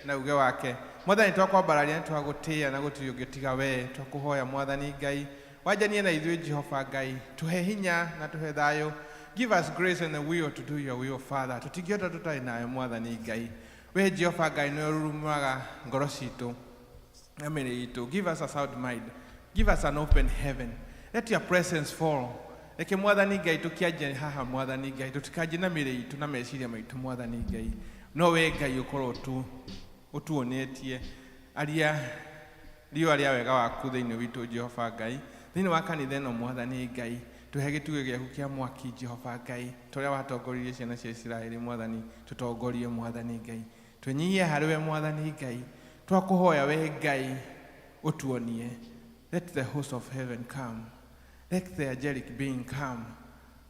Na uge wake. Mwathani, twakwambararia, nĩ twagũtĩĩa na gũtirĩ ũngĩ tiga we. Twakũhoya, Mwathani Ngai, wanjanie na ithuĩ. Jehova Ngai, tũhe hinya na tũhe thayũ. Give us grace and the will to do your will, Father. Tũtingĩhota tũtarĩ nawe. Mwathani Ngai, we Jehova Ngai nĩwe ũrurumaga ngoro citũ na mĩĩrĩ itũ. Give us a sound mind, give us an open heaven, let your presence fall. Reke, Mwathani Ngai, tũkĩanjia haha, Mwathani Ngai, tũtikanjie na mĩĩrĩ itũ na meciria maitũ. Mwathani Ngai, no we Ngai ũkorwo tu ũtuonetie aria riũa rĩa wega waku thĩinĩ witũ. Jehova Ngai, thĩinĩ wa kanitha ĩno, Mwathani Ngai, tũhe gĩtugĩ gĩaku kĩa mwaki. Jehova Ngai, ta ũrĩa watongoririe ciana cia Isiraeli, Mwathani, tũtongorie. Mwathani Ngai, twĩnyihie harĩ we. Mwathani Ngai, twakũhoya we Ngai ũtuonie. Let the host of heaven come, let the angelic being come.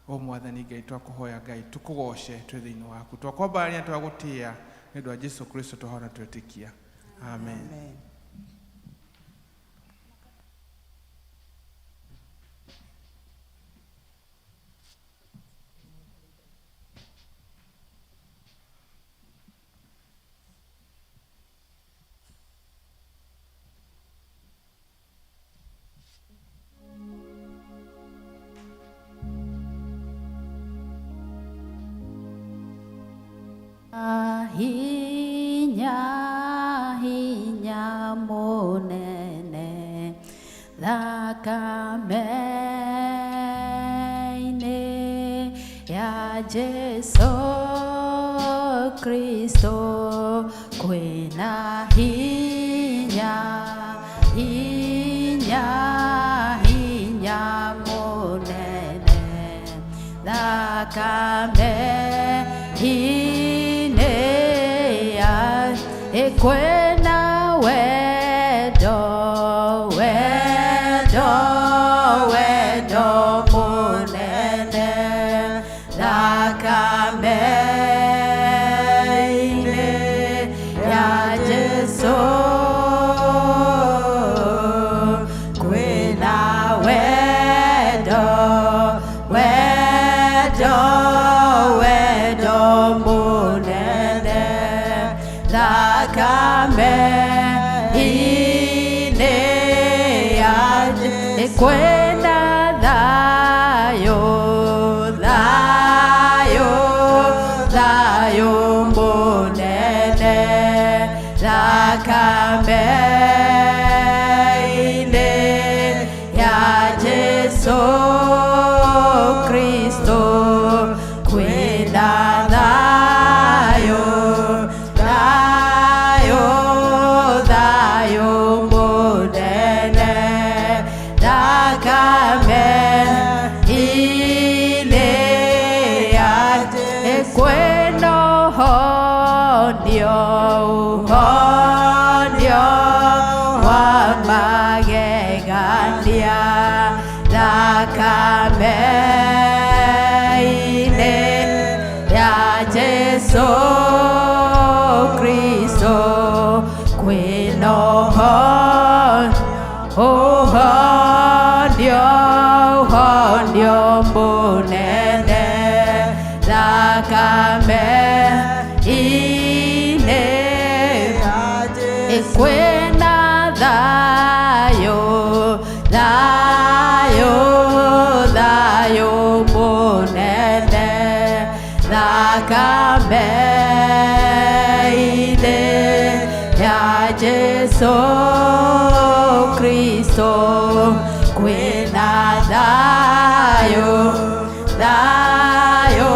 O Mwathani Ngai, twakũhoya Ngai, tũkũgoce twĩ thĩinĩ waku. Twakwambararia, twagũtĩĩa nĩ ũndũ wa Jesu Kristo twahona twetĩkia, amen. Amen. Hinya, hinya mũnene thakame-inĩ ya Jesu Kristo. Kwĩna hinya, hinya, hinya mũnene thakame-inĩ ya kwĩna wendo, wendo, wendo mũnene thakame-inĩ ya Jesu. Kwĩna wendo, wendo, wendo mũnene thakame-inĩ ya kwĩna thayũ, thayũ, thayũ mũnene thakame-inĩ ya Jesu Kristo. Kwĩna thayũ, thayũ, thayũ mũnene thakame-inĩ ya kwĩna ũhonio, ũhonio wa magegania thakame-inĩ ya Jesu Kristo. Kwĩna ũhonio, ũhonio mũnene thakame-inĩ. Kwĩna thayũ, thayũ, thayũ mũnene thakame-inĩ ya Jesu Kristo. Kwĩna thayũ, thayũ,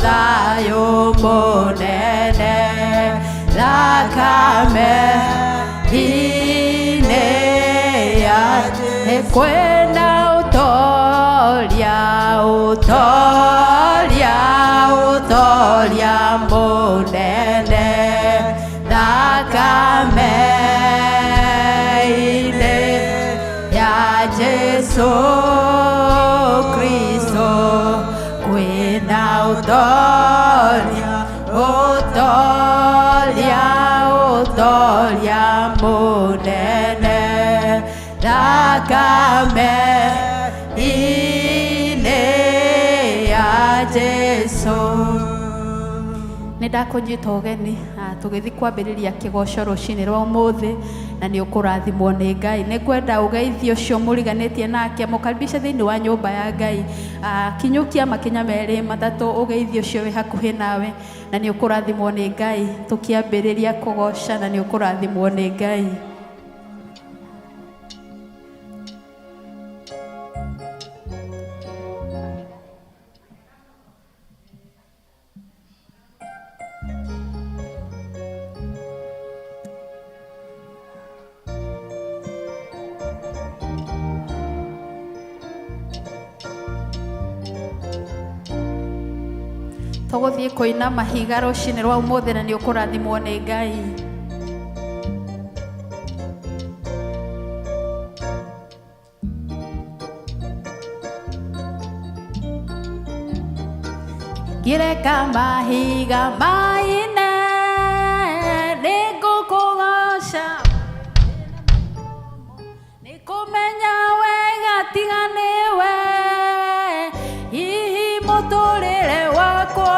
thayũ mũnene thakame-inĩ ya kwĩna ũtoria, ũtoria, ũtoria mũnene thakame-inĩ ya Jesu Kristo. Kwĩna ũtoria, ũtoria, ũtoria mũnene thakame-inĩ ya Jesu. Nĩ ndakũnyita ũgeni. Tũgĩthiĩ kwambĩrĩria kĩgoco rũcinĩ rwa ũmũthĩ na nĩ ũkũrathimwo nĩ Ngai. Nĩ ngwenda ũgeithie ũcio mũriganĩtie nake, mũkaribishe thĩinĩ wa nyũmba ya Ngai. Kinyũkia makinya merĩ matatũ ũgeithie ũcio wĩ hakuhĩ nawe na nĩ ũkũrathimwo nĩ Ngai. Tũkĩambĩrĩria kũgoca na nĩ ũkũrathimwo nĩ Ngai. Tũgũthiĩ kũina mahiga rũcinĩ rwa ũmũthĩ na nĩ ũkũrathimwo nĩ Ngai. Ngĩreka mahiga maine nĩngũkũgoca, nĩkũmenya wega tiga nĩwe, hihi mũtũrĩre wakwa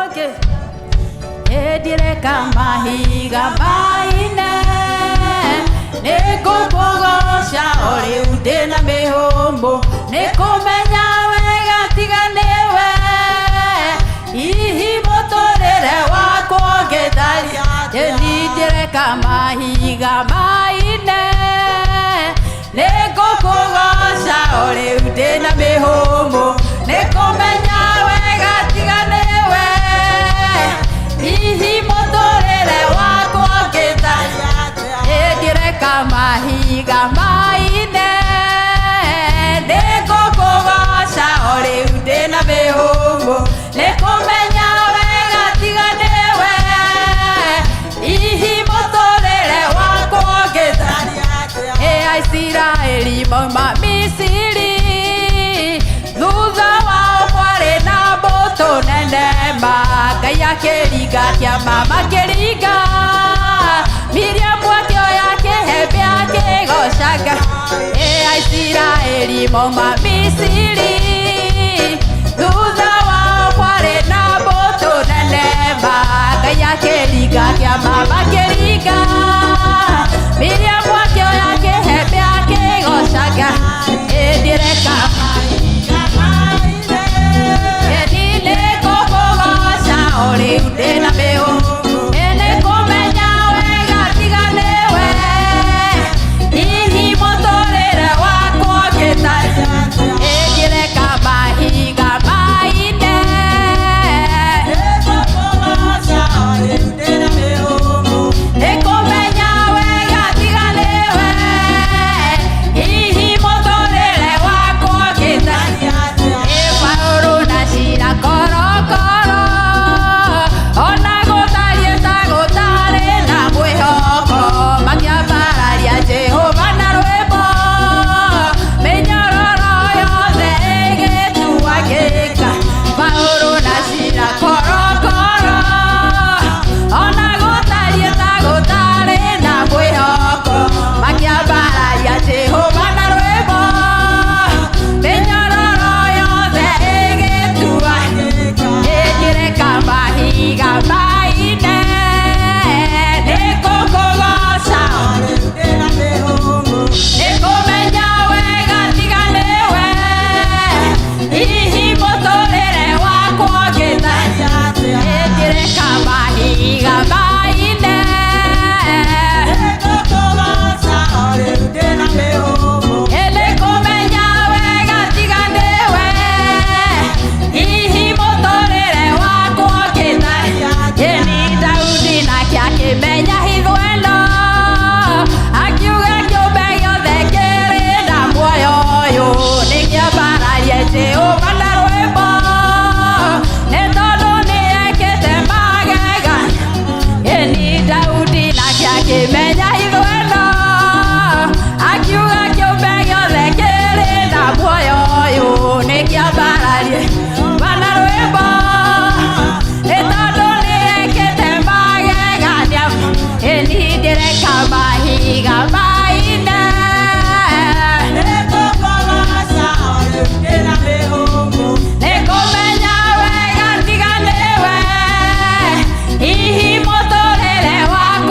ndireka mahiga maine nĩngũkũgoca o rĩu ndĩna mĩhũmũ, nĩkũmenya wega tiga nĩwe, hihi mũtũrĩre wakwa ngĩtharia. Ndireka mahiga maine nĩngũkũgoca o rĩu ndĩna mĩhũmũ, nĩkũmenya wega tiga nĩwe, hihi mũtũrĩre wakwa ngĩtharia. Ndireka mahiga maine nĩngũkũgoca o rĩu ndĩna mĩhũmũ, nĩkũmenya wega tiga nĩwe, hihi mũtũrĩre wakwa ngĩtharia. Aisiraeli mauma Misiri, thutha wao kwarĩ na mbũtũ nene ma, Ngai akĩringa kĩama makĩringa, Miriamu akĩoya kĩhembe akĩgocaga. Aisiraeli mauma Misiri, thutha wao kwarĩ na mbũtũ nene ma, Ngai akĩringa kĩama makĩringa, Miriamu akĩoya kĩhembe akĩgocaga. Ndireka nĩngũkũgoca o rĩu ndĩna mĩhũmũ, nĩkũmenya wega tiga nĩwe, hihi mũtũrĩre wakwa ngĩtharia. Ndireka mahiga maine nĩkũmenya wega tiga nĩwe, hihi mũtũrĩre wakwa ngĩtharia. Paũlũ na Sila korokoro, ona gũtariĩ ta gũtarĩ na mwĩhoko, makĩambararia Jehova na rwĩmbo, mĩnyororo yothe ĩgĩtuangĩka. Paũlũ na Sila korokoro, ona gũtariĩ ta gũtarĩ na mwĩhoko, makĩambararia Jehova na rwĩmbo, mĩnyororo yothe ĩgĩtuangĩka. Ndireka mahiga maine nĩngũkũgoca, nĩkũmenya wega tiga nĩwe, hihi mũtũrĩre wakwa ngĩtharia. Ndireka mahiga maine nĩkũmenya wega tiga nĩwe, hihi mũtũrĩre wakwa ngĩtharia. Ĩni Daudi nake akĩmenya hitho ĩno, akiuga kĩũmbe gĩothe kĩrĩ na muoyo ũyũ nĩkĩambararie Jehova na rwĩmbo, nĩ tondũ nĩekĩte magegania. Ĩni Daudi nake akĩmenya hitho ĩno, akiuga kĩũmbe gĩothe kĩrĩ na muoyo ũyũ nĩkĩambararie Jehova na rwĩmbo, nĩ tondũ nĩekĩte magegania. Ĩni ndĩreka mahiga maine nĩkũmenya wega tiga nĩwe, hihi mũtũrĩre wakwa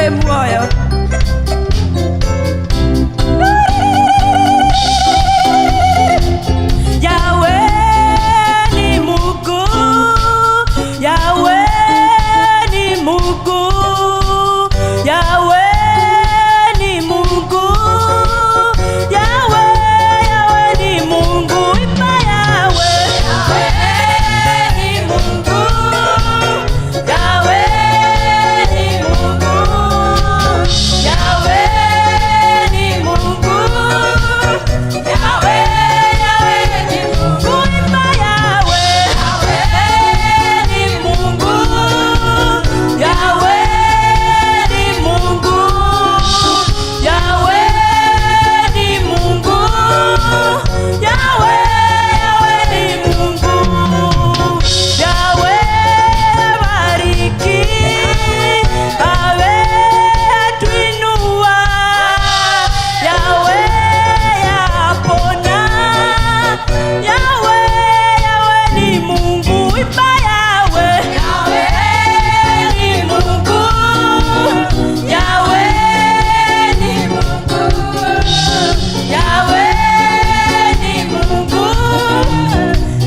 wĩ muoyo. Yahweh ni Mungu, Yahweh ni Mungu, Yahweh ni Mungu, Yahweh, Yahweh ni Mungu, imba Yahweh. Yahweh ni Mungu, Yahweh ni Mungu, Yahweh ni Mungu, Yahweh, Yahweh ni Mungu, imba Yahweh. Yahweh ni Mungu, Yahweh ni Mungu, Yahweh ni Mungu, Yahweh, Yahweh ni Mungu. Yahweh bariki, Yahweh tuinua, Yahweh yapona, Yahweh, Yahweh ni Mungu, imba Yahweh. Yahweh ni Mungu, Yahweh ni Mungu, Yahweh ni Mungu,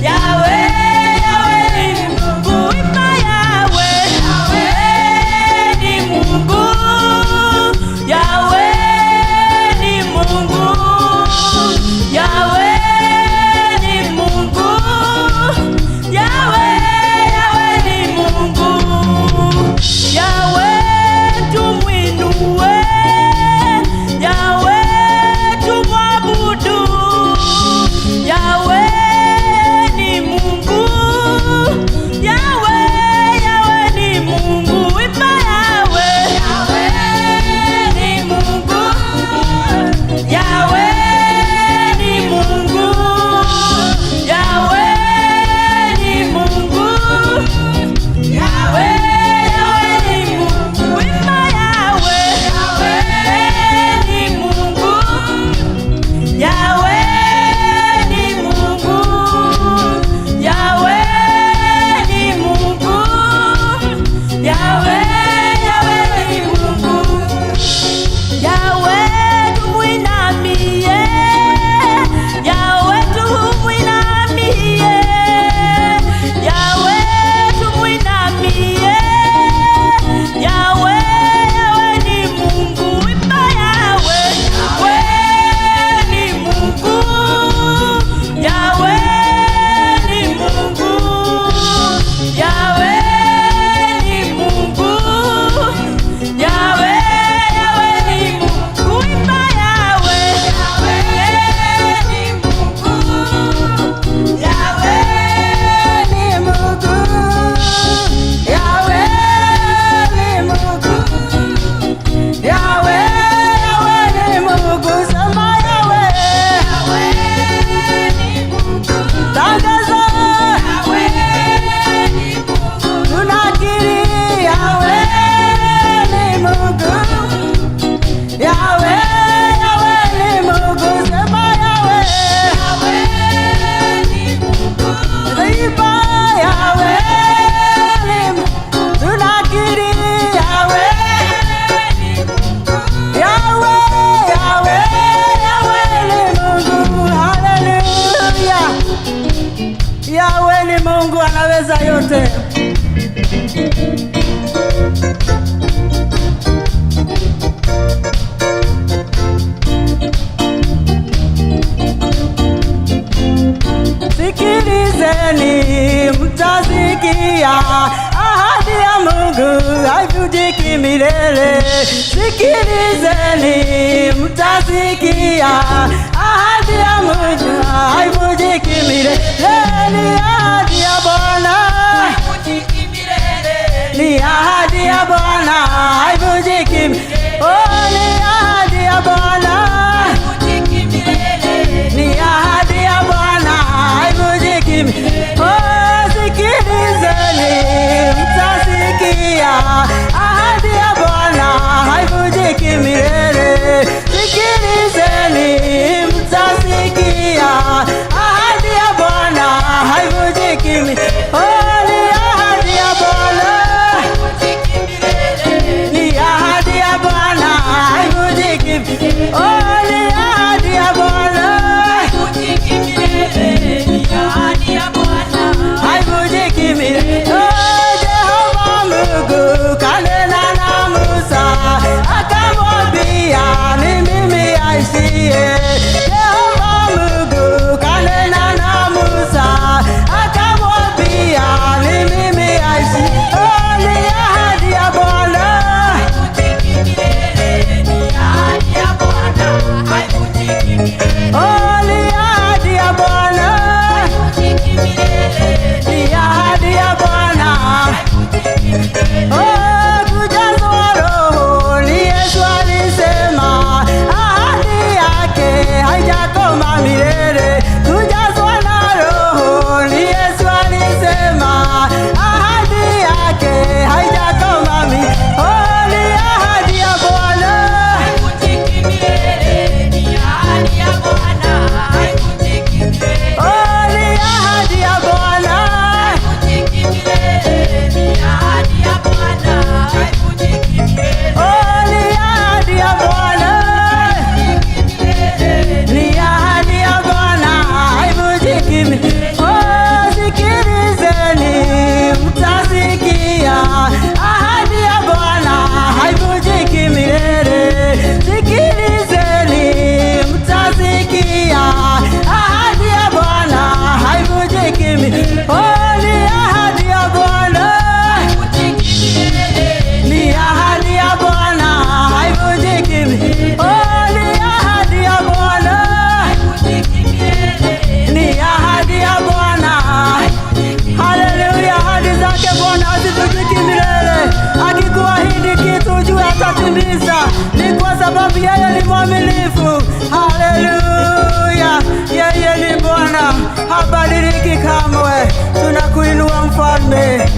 Yahweh, Yahweh ni Mungu, imba Yahweh. Yahweh ni Mungu, Yahweh ni Mungu, Yahweh ni Mungu, Yahweh, Yahweh ni Mungu. Yahweh tumwinue, Yahweh tumwabudu, Yahweh ni Mungu, Yahweh, Yahweh ni Mungu, imba Yahweh. Yahweh ni Mungu, Yahweh ni Mungu, Yahweh ni Mungu, Yahweh, Yahweh ni Mungu, imba Yahweh. Yahweh ni Mungu, Yahweh ni Mungu, Yahweh ni Mungu, Yahweh, Yahweh ni Mungu. Yahweh tumwinamie, Yahweh tumwinamie, Yahweh tumwinamie, Yahweh, Yahweh ni Mungu, imba Yahweh. Yahweh ni Mungu, Yahweh ni Mungu, Yahweh ni Mungu, Yahweh, Yahweh ni Mungu, imba Yahweh. Yahweh ni Mungu, Yahweh ni Mungu, Yahweh ni Mungu, Yahweh, Yahweh ni Mungu, sema Yahweh. Yahweh ni Mungu, tangaza Yahweh ni Mungu, tunakiri Yahweh ni Mungu, Yahweh, Yahweh ni Mungu, sema Yahweh. Yahweh ni Mungu, imba Yahweh ni Mungu, tunakiri Yahweh ni Mungu, Yahweh, Yahweh, Yahweh ni Mungu, haleluya. Yahweh ni Mungu, anaweza yote. Sikilizeni, mtasikia ahadi ya Mungu haivunjiki milele. Sikilizeni, mtasikia ahadi ya Mungu haivunjiki milele. Ni ahadi ya Bwana, ni ahadi ya Bwana haivunjiki. Oh, ni ahadi ya Bwana, ni ahadi ya Bwana haivunjiki. Oh, sikilizeni, mtasikia ahadi ya Bwana haivunjiki milele. Sikilizeni, mtasikia ahadi ya Bwana haivunjiki milele. Oh, ni ahadi ya Bwana, ni ahadi kabisa, ni kwa sababu yeye ni mwaminifu. Haleluya, yeye ni Bwana, habadiliki kamwe. Tunakuinua Mfalme.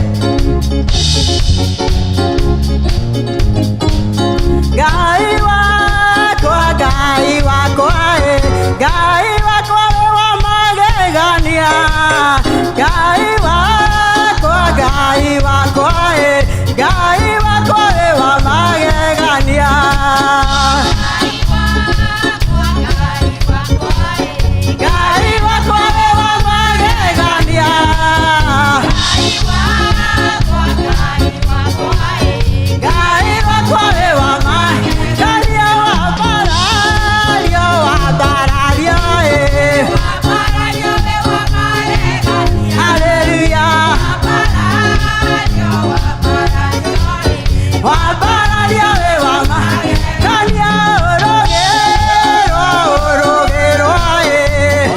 Ngai wakwa, Ngai wakwa, eh. Ngai wakwa wĩ wa magegania. Ngai wakwa, Ngai wakwa, eh. Ngai wakwa wĩ wa magegania. Ngai wakwa wĩ wa magegania. Ngai wakwa wĩ wa magegania. Wambarario, wambarario, eh. Haleluya. Wambarario wĩ wa magegania. Ũrũgĩrwo, ũrũgĩrwo, eh.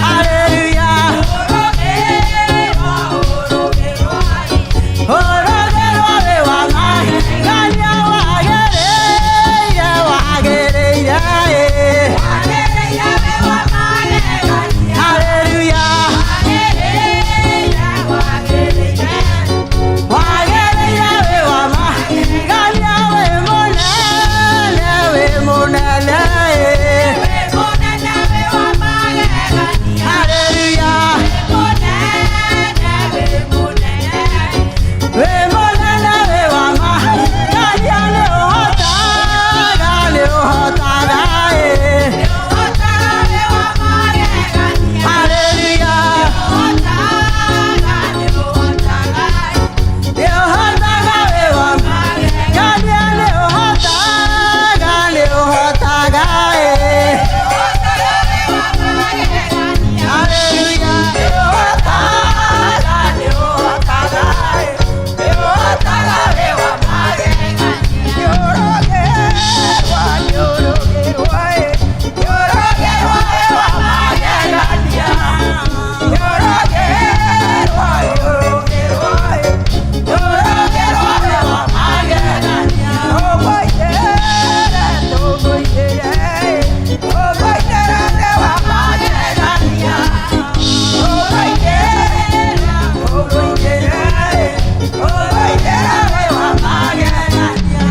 Haleluya. Ũrũgĩrwo wĩ wa magegania. Wagĩrĩire, wagĩrĩire, eh. Haleluya. Wagĩrĩire wĩ wa magegania. Wĩ mũnene, wĩ mũnene, eh. Haleluya. Wĩ mũnene, wĩ wa magegania. Nĩ ũhotaga, nĩ ũhotaga, eh. Haleluya. Nĩ ũhotaga, wĩ wa magegania. Nĩ ũhotaga, nĩ ũhotaga, eh. Haleluya. Nĩ ũhotaga, nĩ ũhotaga, eh. Nĩ ũhotaga, wĩ wa magegania. Nĩ ũrũgĩrwo, nĩ ũrũgĩrwo, eh. Nĩ ũrũgĩrwo, wĩ wa magegania. Nĩ ũrũgĩrwo, nĩ ũrũgĩrwo, eh. Nĩ ũrũgĩrwo, wĩ wa magegania. Tũmũinĩre, tũmũinĩre, eh. Tũmũinĩre nĩ wa magegania. Tũmũinĩre, tũmũinĩre, eh. Tũmũinĩre wĩ wa magegania.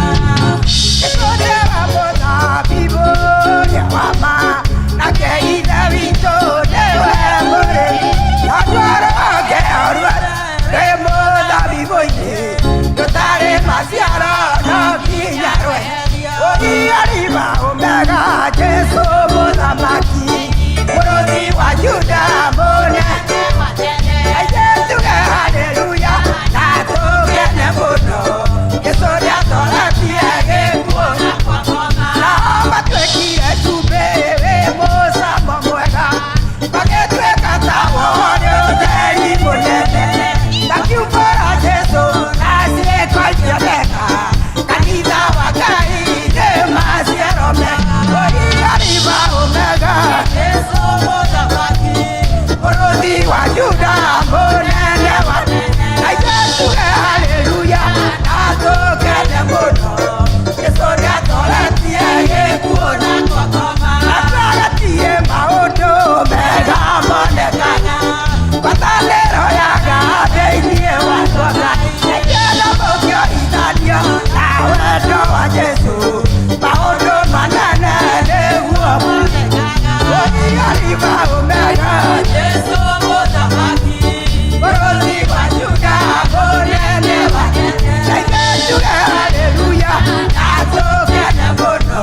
Jesu mũthamaki, mũrũthi wa Juda mũnene, tuge haleluya na tũkene mũno. Jesũ nĩatoretie gĩkuũ nao matuĩkire cumbĩ wĩ mũcamo mwega, magĩtuĩka ta wone ũtheri mũnene. Takiumbũra Jesũ na ciĩko cioneka, kanitha wa Ngai nĩ maciaro mega. Ũriariba Omega, Jesu mũthamaki, mũrũthi wa Juda mũnene wa aithe tuge haleluya na tũkene mũno. Jesũ nĩatoretie gĩkuũ na kwakoma. Atwaratie maũndũ mega monekaga, ngwatanĩro ya thĩinĩ wa Ngai. Naithuĩ mũkĩoithanio na wendo wa Jesũ, maũndũ manene nĩguo Monekaga. Ũriariba Omega, Jesu mũthamaki, mũrũthi wa Juda mũnene wa Naithuĩ tuge haleluya na tũkene mũno.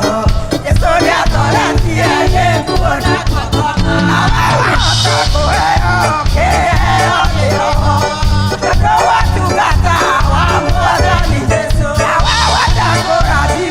Jesũ nĩatoretie gĩkuũ na kwakoma. Nawe wahota kũheo kĩheo nĩ Roho, tondũ watungata wa Mwathani Jesũ. Nawe wenda kũrathimwo.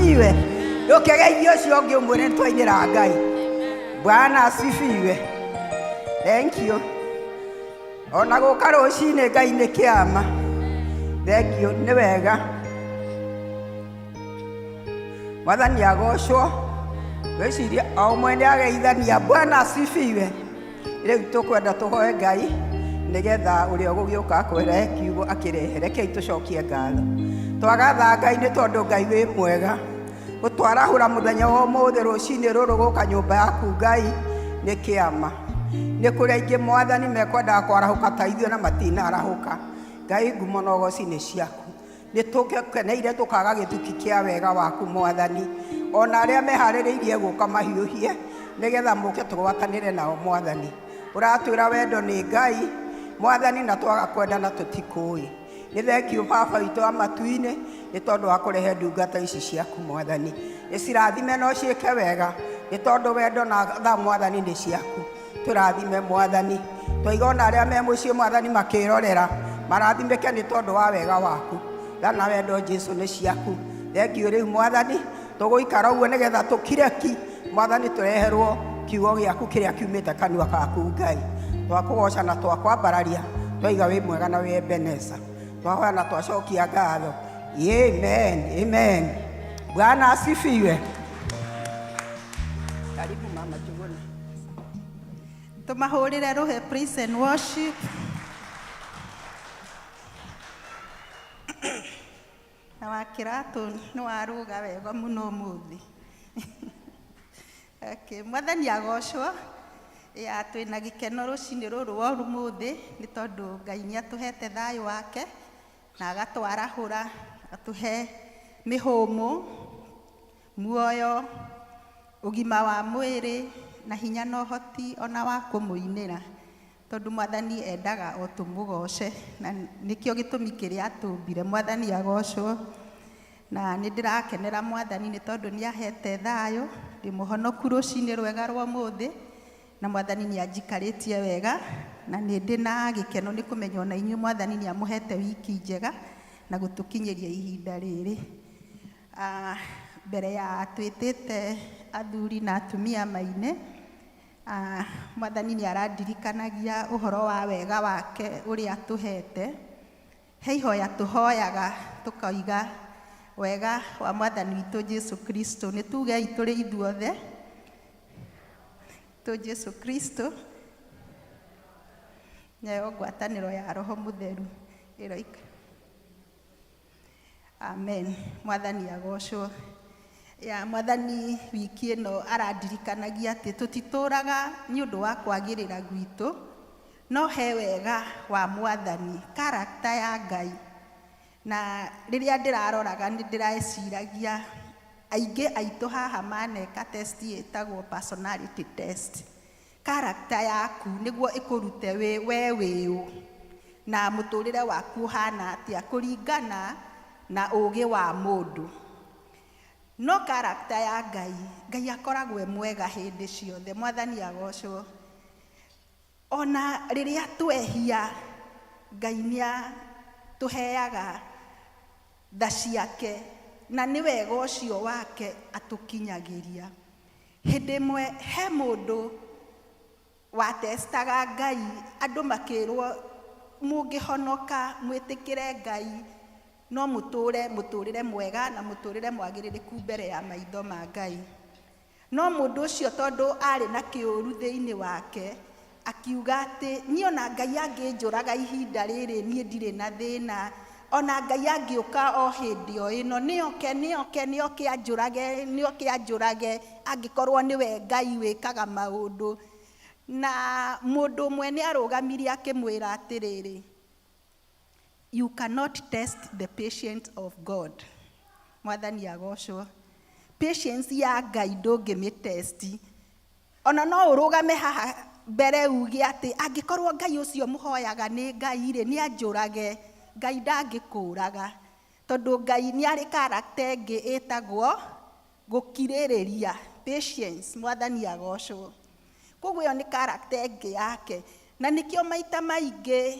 Asifiwe. Ndũkĩgeithie ũcio ũngĩ ũmwĩre nĩ twainĩra Ngai. Bwana asifiwe. Thank you. Ona gũka rũcinĩ Ngai nĩ kĩama. Thank you, nĩ wega. Mwathani agocwo. Ngwĩciria o ũmwe nĩ ageithania. Bwana asifiwe. Rĩu tũkwenda tũhoe Ngai nĩgetha ũrĩa ũgũgĩũka akwĩre kiugo akĩrehe. Rekei tũcokie ngatho. Twagatha Ngai nĩ tondũ Ngai wĩ mwega. Gũtwarahũra mũthenya wa ũmũthĩ rũcinĩ rũrũ gũka nyũmba yaku Ngai nĩ kĩama. Nĩ kũrĩ aingĩ Mwathani mekwendaga kwarahũka ta ithuĩ na matinarahũka. Ngai ngumo na ũgoci nĩ ciaku. Nĩ tũkeneire tũkaga gĩtuki kĩa wega waku Mwathani. Ona arĩa meharĩrĩirie gũka mahiũhie nĩgetha mũke tũgwatanĩre nao Mwathani. Ũratwĩra wendo nĩ Ngai Mwathani na twaga kwendana tũtikũĩ. Nĩ thengiũ Baba witũ wa matu-inĩ nĩ tondũ wa kũrehe ndungata ici ciaku Mwathani. Ĩcirathime na ũciĩke wega nĩ tondũ wendo na tha Mwathani nĩ ciaku. Tũrathime Mwathani. Twaiga ona arĩa me mũciĩ Mwathani makĩrorera marathimĩke nĩ tondũ wa wega waku. Tha na wendo Jesu nĩ ciaku. Thengiũ rĩu Mwathani tũgũikara ũguo nĩgetha tũkire ki Mwathani tũreherwo kiugo gĩaku kĩrĩa kiumĩte kanua gaku Ngai. Twakũgoca na twakwambararia twaiga wĩ mwega na wĩ Ebeneza. Twahoya na twacokia ngatho. Amen. Amen. Bwana asifiwe. Karibu Mama Njuguna. Tũmahũrĩre rũhe praise and worship. Na wa kĩratũ nĩ warũga wega mũno ũmũthĩ. Okay, Mwathani agocwo. Ya twĩna gĩkeno rũcinĩ rũrũ rwa ũmũthĩ nĩ tondũ Ngai nĩ atũhete thayũ wake na agatwarahũra atũhe mĩhũmũ, muoyo, ũgima wa mwĩrĩ na hinya na ũhoti ona wa kũmũinĩra tondũ Mwathani endaga o tũmũgoce na nĩkĩo gĩtũmi kĩrĩa atũmbire. Mwathani agocwo. Na nĩ ndĩrakenera Mwathani nĩ tondũ nĩ ahete thayũ, ndĩ mũhonoku rũcinĩ rwega rwa ũmũthĩ na Mwathani nĩ anjikarĩtie wega na nĩ ndĩ na gĩkeno nĩ kũmenya ona inyuĩ Mwathani nĩ amũhete wiki njega na gũtũkinyĩria ihinda rĩrĩ. Mbere ya twĩtĩte athuri na atumia maine, Mwathani nĩ arandirikanagia ũhoro wa wega wake ũrĩa atũhete. He ihoya tũhoyaga tũkoiga wega wa Mwathani witũ Jesu Kristo. Nĩ tugei tũrĩ ithuothe tũ Jesu Kristo nayo ngwatanĩro ya Roho Mũtheru ĩroika. Amen. Mwathani agocwo. Ya Mwathani wiki ĩno arandirikanagia atĩ tũtitũraga nĩ ũndũ wa kwagĩrĩra gwitũ, no he wega wa Mwathani, character ya Ngai. Na rĩrĩa ndĩraroraga nĩ ndĩreciragia aingĩ aitũ haha maneka test ĩtagwo personality test. Character yaku nĩguo ĩkũrute we wĩũ na mũtũrĩre waku ũhana atĩa kũringana na ũgĩ wa mũndũ. No character ya Ngai, Ngai akoragwo e mwega hĩndĩ ciothe. Mwathani agocwo. Ona rĩrĩa twehia, Ngai nĩ atũheaga tha ciake na nĩ wega ũcio wake atũkinyagĩria. Hĩndĩ ĩmwe he mũndũ watestaga Ngai, andũ makĩrwo mũngĩhonoka mwĩtĩkĩre Ngai no mũtũre mũtũrĩre mwega na mũtũrĩre mwagĩrĩrĩku mbere ya maitho ma Ngai. No mũndũ ũcio tondũ arĩ na kĩũru thĩinĩ wake, akiuga atĩ niĩ ona Ngai angĩnjũraga ihinda rĩrĩ niĩ ndirĩ na thĩna, ona Ngai angĩũka o hĩndĩ o ĩno nĩoke nĩoke nĩoke anjũrage nĩoke anjũrage angĩkorwo nĩwe Ngai wĩkaga maũndũ. Na mũndũ ũmwe nĩ arũgamirie akĩmwĩra atĩrĩrĩ, you cannot test the patience of God. Mwathani agocwo. Patience ya Ngai ndũngĩmĩtesti. Ona no ũrũgame haha mbere uge atĩ angĩkorwo Ngai ũcio mũhoyaga nĩ Ngai rĩ, nĩ anjũrage. Ngai ndangĩkũraga. Tondũ Ngai nĩ arĩ character ĩngĩ ĩtagwo gũkirĩrĩria, patience. Mwathani agocwo. Koguo ĩyo nĩ character ĩngĩ yake. Na nĩkĩo maita maingĩ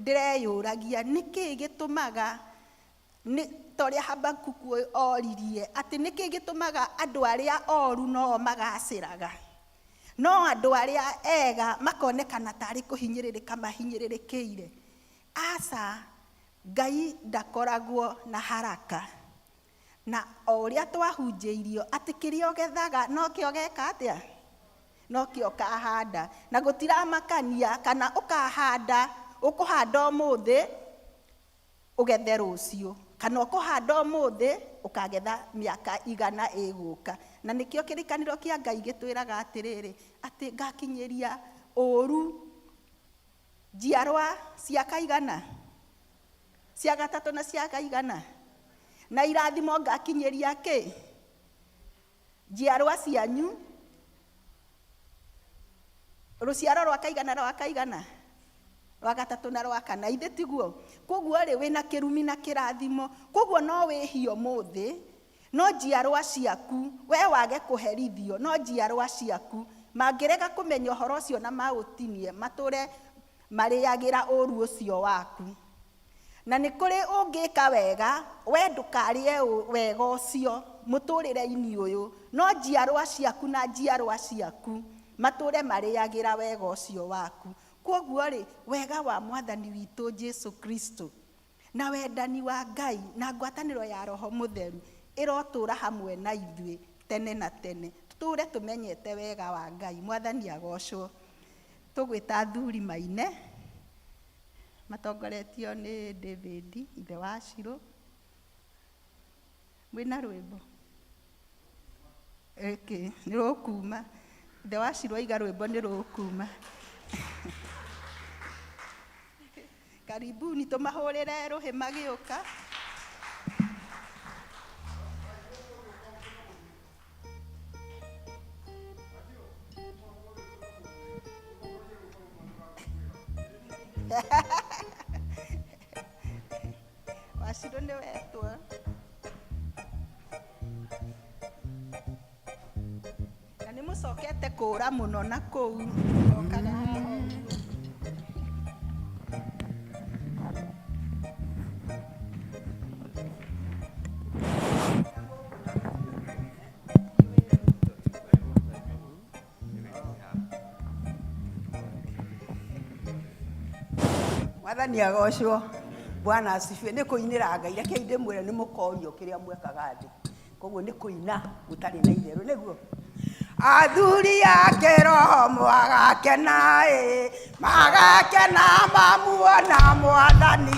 ndĩreyũragia nĩkĩĩ gĩtũmaga Nĩ ta ũrĩa Habakuku oririe atĩ nĩkĩ gĩtũmaga andũ arĩa oru no magacĩraga, no andũ arĩa ega makonekana tarĩ kũhinyĩrĩrĩka mahinyĩrĩrĩkĩire. Aca, Ngai ndakoragwo na haraka. Na o ũrĩa twahunjĩirio atĩ kĩrĩa ũgethaga nokĩo geka atĩa, nokĩo ũkahanda. Na gũtiramakania kana ũkahanda, ũkũhanda ũmũthĩ ũgethe rũciũ, kana ũkũhanda ũmũthĩ ũkagetha mĩaka 100 ĩgũka. Na nĩkĩo kĩrĩkanĩro kĩa Ngai gĩtwĩraga atĩrĩrĩ, atĩ ngakinyĩria ũru njiarwa cia kaigana, cia gatatũ na cia kaigana, na irathimo ngakinyĩria kĩ njiarwa cianyu, rũciaro rwa kaigana rwa kaigana, rwa gatatũ na rwa kana, ithe tiguo? Koguo rĩ, wĩna kĩrumi na kĩrathimo. Koguo no wĩhie ũmũthĩ, no njiarwa ciaku we wage kũherithio, no njiarwa ciaku mangĩrega kũmenya ũhoro ũcio na maũtinie, matũre marĩagĩra ũru ũcio waku. Na nĩ kũrĩ ũngĩka wega, we ndũkarĩe wega ũcio mũtũrĩre-inĩ ũyũ, no njiarwa ciaku na njiarwa ciaku matũre marĩagĩra wega ũcio waku. Koguo rĩ, wega wa Mwathani witũ Jesu Kristo na wendani wa Ngai na ngwatanĩro ya Roho Mũtheru ĩrotũra hamwe na ithuĩ tene na tene. Tũtũre tũmenyete wega wa Ngai. Mwathani agocwo. Tũgwĩta athuri maine matongoretio nĩ David ithe wa Shiro. Mwĩna rwĩmbo? Ĩkĩ, nĩ rũkuma. Ithe wa Shiro aiga rwĩmbo nĩ rũkuma. Karibuni tũmahũrĩre rũhĩ magĩũka. Wacirũ nĩ wetwo. Na nĩ mũcokete kũra mũno na kũu okaga haha ũguo. Mwathani agocwo. Bwana asifiwe. Nĩ kũinĩra Ngai. Rekei ndĩmwĩre nĩ mũkorio kĩrĩa mwekaga thĩ. Koguo nĩ kũina gũtarĩ na itherũ, nĩguo? Athuri a kĩroho magakena ĩ, magakena mamuona Mwathani.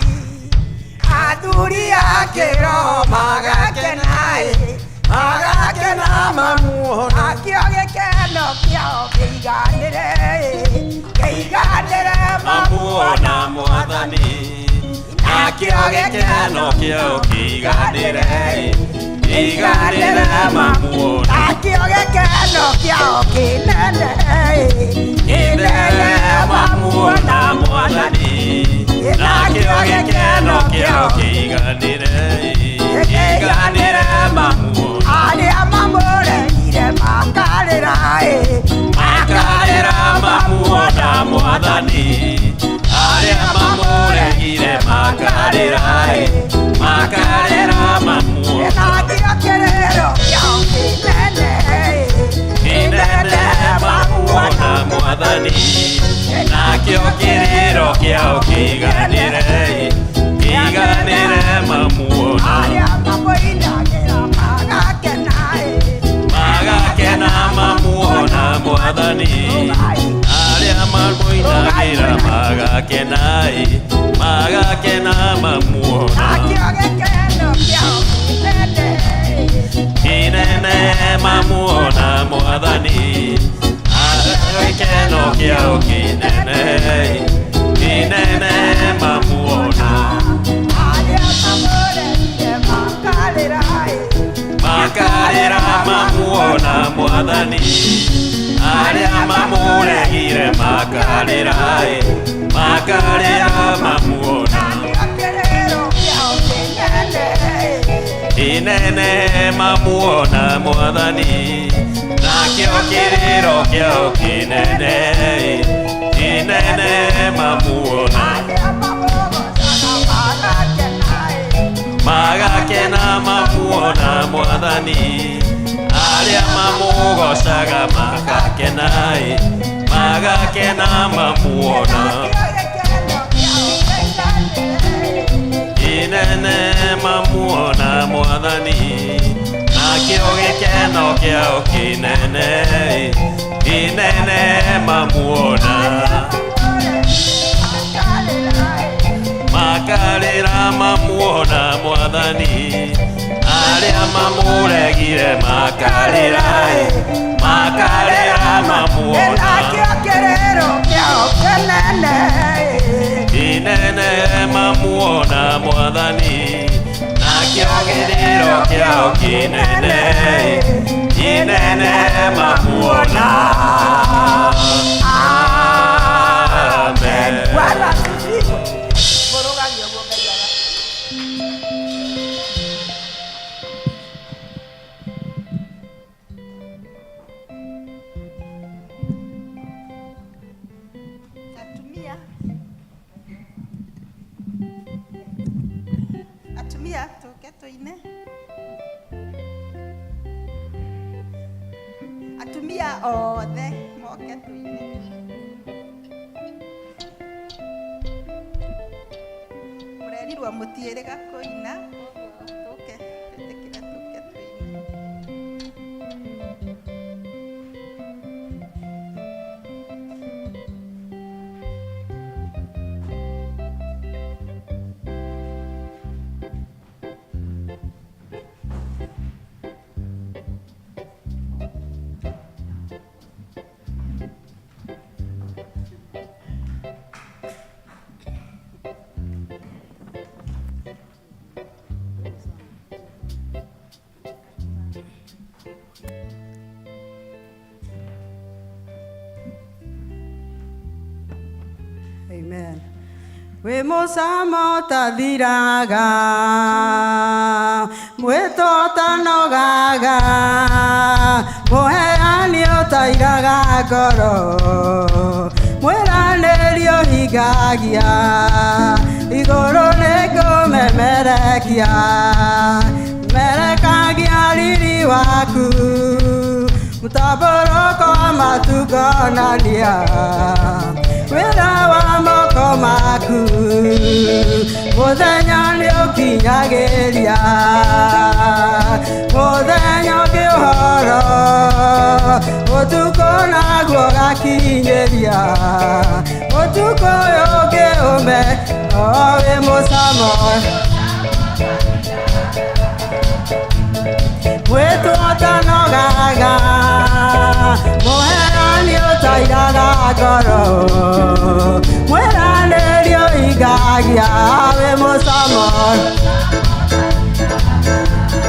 Athuri a kĩroho magakena ĩ, magakena mamuona. Nakĩo gĩkeno kĩao kĩiganĩre ĩ, kĩiganĩre mamuona Mwathani. Nakĩo gĩkeno kĩao kĩiganĩre ĩ, kĩiganĩre mamuona. Nakĩo gĩkeno kĩao kĩnene ĩ, kĩnene mamuona Mwathani. Nakĩo gĩkeno kĩao kĩiganĩre ĩ, kĩiganĩre mamuona. Arĩa mamũregire makarĩra ĩ, makarĩra mamuona Mwathani. Arĩa mamũregire makarĩra ĩ, makarĩra mamuona. Nakĩo kĩrĩro kĩao kĩnene ĩ, kĩnene mamuona Mwathani. Nakĩo kĩrĩro kĩao kĩiganĩre ĩ, kĩiganĩre mamuona. Arĩa mamũinagĩra magakena ĩ, magakena mamuona Mwathani. Arĩa mamũinagĩra magakena ĩ, magakena mamuona. Nakĩo gĩkeno kĩao kĩnene ĩ, Kĩnene mamuona Mwathani. Gĩkeno kĩao kĩnene ĩ, kĩnene mamuona. Arĩa mamũregire makarĩra ĩ, makarĩra mamuona Mwathani. Arĩa mamũregire makarĩra ĩ, makarĩra mamuona. Nakĩo kĩrĩro kĩao kĩnene ĩ, Kĩnene mamuona Mwathani. Nakĩo kĩrĩro kĩao kĩnene ĩ, kĩnene mamuona. Arĩa mamũgocaga magakena ĩ, mamuona mwathani arĩa mamũgocaga magakena magakena mamuona inene mamuona mwathani nakĩo gĩkeno kĩao kĩnene inene mamuona makarĩra mamuona mwathani arĩa mamũregire makarĩra makarĩra mamuona Nakĩo kĩrĩro kĩao kĩnene inene mamuona mwathani nakĩo kĩrĩro kĩao kĩnene inene mamuona. Amen. Bwana asifiwe. Mũrũgamie ũguo Ngai aga. Atumia atumia tũke tũine atumia othe moke tũine mũrerirwo mũtiĩrĩga kũina koguo tũke twĩtĩkĩre tũke tũine. Amen. Wĩ mũcamo ũtathiraga, mwĩto ũtanogaga, mũheani ũtairaga ngoro, mwĩranĩri ũhingagia, igũrũ nĩngũmemerekia, merekagia riri waku, mũtambũrũko wa matu ngonania, wĩra wa moko maku, mũthenya nĩũkinyagĩria, mũthenya ũngĩ ũhoro, ũtukũ naguo ũgakinyĩria, ũtukũ ũyũ ũngĩ ũme, o wĩ mũcamo. Mwĩtwo ũtanogaga, mũheani ũtairaga ngoro, mwĩranĩri ũhingagia, wĩ mũcamo.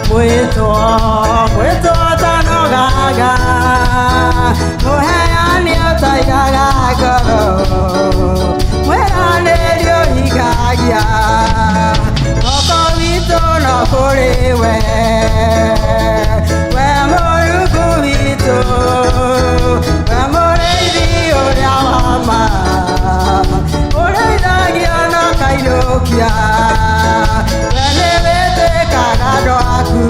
Mwĩtwo, mwĩtwo ũtanogaga, mũheani ũtairaga ngoro, mwĩranĩri ũhingagia, moko witũ no kũrĩ we, we Mũrungu witũ, we mũrĩithi ũrĩa wa ma, ũrĩithagia na ũkainũkia, we nĩwĩtĩkaga andũ aku,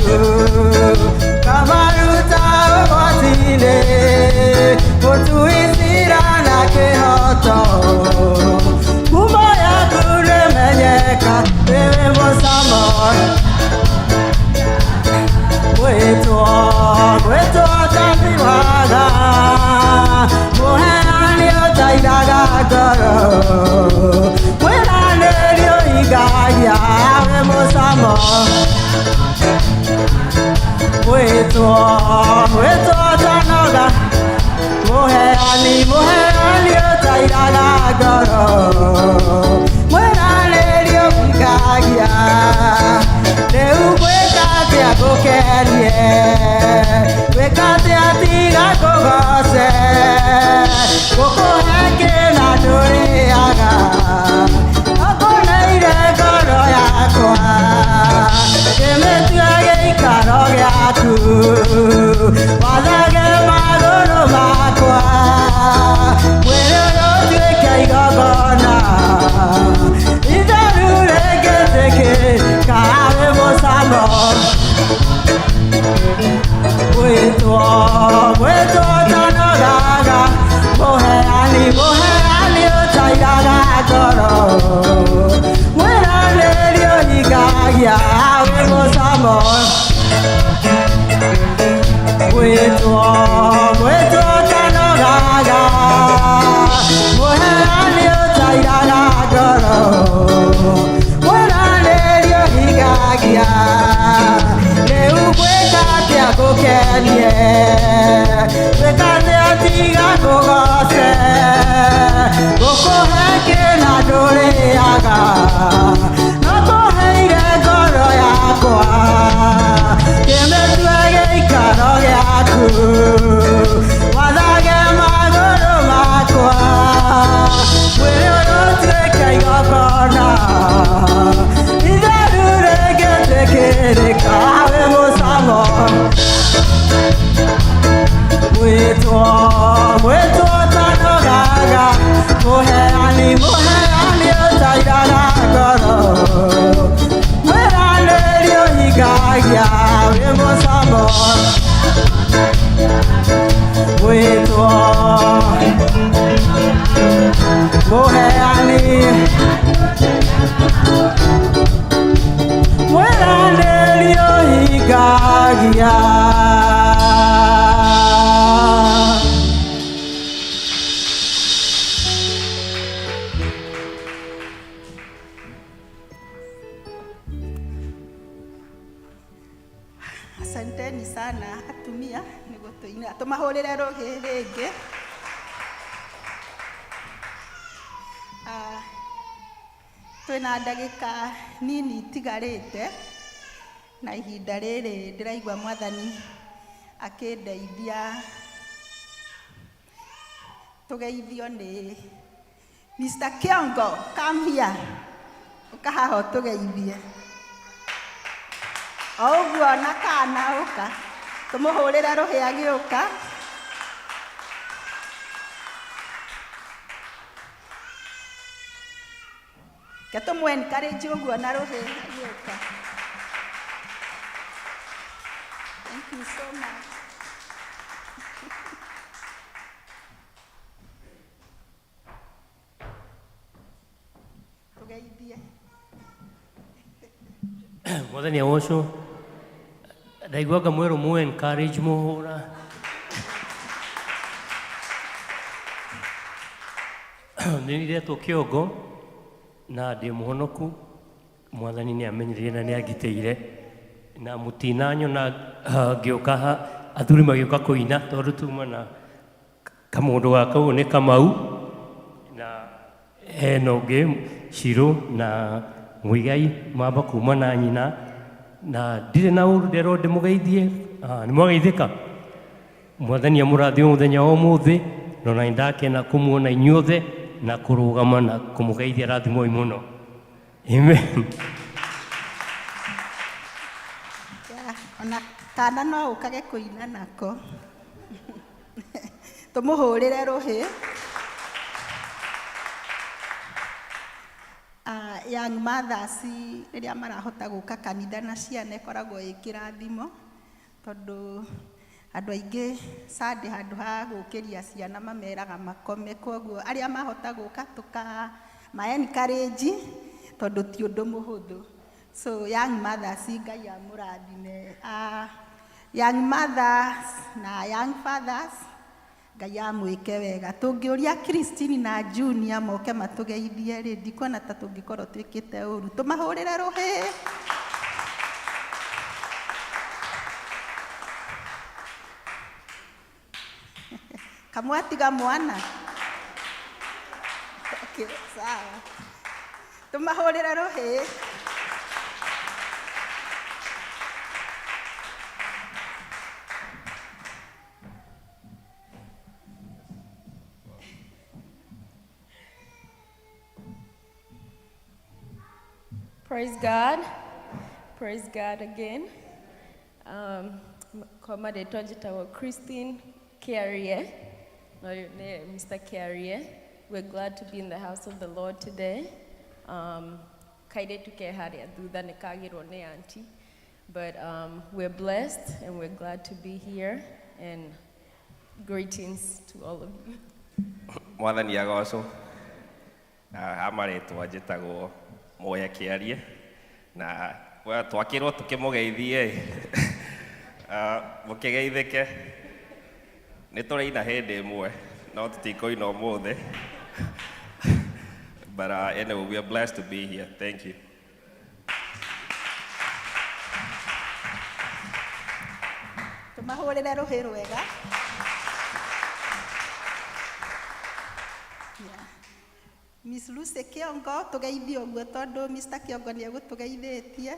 ũkamaruta ũgwati-inĩ, mũtui ciira na kĩhooto, ngumo yaku nĩmenyeka, wĩ mũcamo. Mwĩtwo, mwĩtwo ũtathiraga, mũheani ũtairaga ngoro, mwĩranĩri ũhingagia, wĩ mũcamo. Mwĩtwo, mwĩtwo ũtanoga, mũheani, mũheani ũtairaga ngoro, mwĩranĩri ũhingagia, rĩu ngwĩka atĩa ngũkenie, ngwĩka atĩa tiga ngũgoce, ngũkũhe kĩna ndũrĩaga, ũkũneire ngoro yakwa, ndĩmĩtue gĩikaro gĩaku, wathage magũrũ makwa, mwĩrĩ ũyũ ũtuĩke igongona, itheru rĩngĩtĩkĩka, wĩ mũcamo. Mwĩtwo mwĩtwo tanogaga mũheani ũtairaga ngoro mwĩranĩri ũhingagia rĩu gwĩka atĩa ngũkenie gwĩka atĩa tiga ngũgoce ngũkũhe kĩna ndũrĩaga no kũheire ngoro yakwa kĩmĩtue gĩikaro gĩaku wathage magũrũ makwa mwĩrĩ ũyũ ũtuĩke igongona itheru rĩngĩtĩkĩrĩka wĩ mũcamo mwĩtwo mwĩtwo tanogaga mũheani mũheani ũtairaga ngoro mwĩranĩri ũhingagia wĩ mũcamo mwĩtwo mũheani mwĩranĩri ũhingagia. Asanteni sana atumia nĩ gũtũinĩra tũmahũrĩre rũhĩ rĩngĩ. Ah, twĩna ndagĩka nini itigarĩte na ihinda rĩrĩ ndĩraigua mwathani akĩndeithia tũgeithio nĩ Mr. Kiongo, come here. Ũka haha ũtũgeithie o ũguo na kana ũka tũmũhũrĩre rũhĩ agĩũka. Ke tũmũ encourage ũguo na rũhĩ agĩũka. Thank you so much. Tũgeithie. Mwathani agocwo. Ndaigua ngamwĩrwo mũ encourage mũhũra nĩ ndetwo Kĩongo na ndĩ mũhonoku. Mwathani nĩ amenyereire na nĩ angitĩire na mũtinanyona ngĩũka athuri magĩũka kũina tondũ tuma na kamũndũ gaka ũyũ nĩ Kamau na hena ũngĩ Shirũ na Mũigai mamba kuma na nyina na ndirĩ na ũru nderwo ndĩmũgeithie. Nĩ mwageithĩka. Mwathani amũrathime mũthenya wa ũmũthĩ na ona nĩndakena kũmuona inyuothe na kũrũgama na kũmũgeithia. Rathimwoi mũno, amen. Yeah, ona kana no ũkage kũina nako tũmũhũrĩre rũhĩ. Young mothers rĩrĩa marahota gũka kanitha na ciana ĩkoragwo ĩ kĩrathimo tondũ andũ aingĩ Sunday handũ ha gũkĩria ciana mameraga makome koguo arĩa mahota gũka tũka ma encourage tondũ ti ũndũ mũhũthũ. So young mothers, Ngai amũrathime. Young mothers na young fathers, Ngai amwĩke wega. Tũngĩũria Christine na Junior moke matũgeithie rĩ ndikuona ta tũngĩkorwo twĩkĩte ũru. Tũmahũrĩre rũhĩ. Kamwatiga mwana. Okay, sawa. Tũmahũrĩre rũhĩ. Praise God. Praise God again. Kwa marĩtwa njĩtagwo Christine Kiarie. No, nĩ Mr. Kiarie. We're glad to be in the house of the Lord today. Kairĩtu ke harĩa thutha nĩ kagĩrwo nĩ auntie. But we're blessed and we're glad to be here. And greetings to all of you. Mwathani agocwo. Na ha marĩtwa njĩtagwo Moya Kĩarie na twakĩrwo tũkĩmũgeithie mũkĩgeithĩke. Nĩ tũraina hĩndĩ ĩmwe, no tũtikũina ũmũthĩ. But anyway, we are blessed to be here. Thank you. Tũmahũrĩre rũhĩ rwega. Yeah. Miss Lucy Kĩongo, tũgeithie ũguo tondũ Mr. Kĩongo nĩ egũtũgeithĩtie.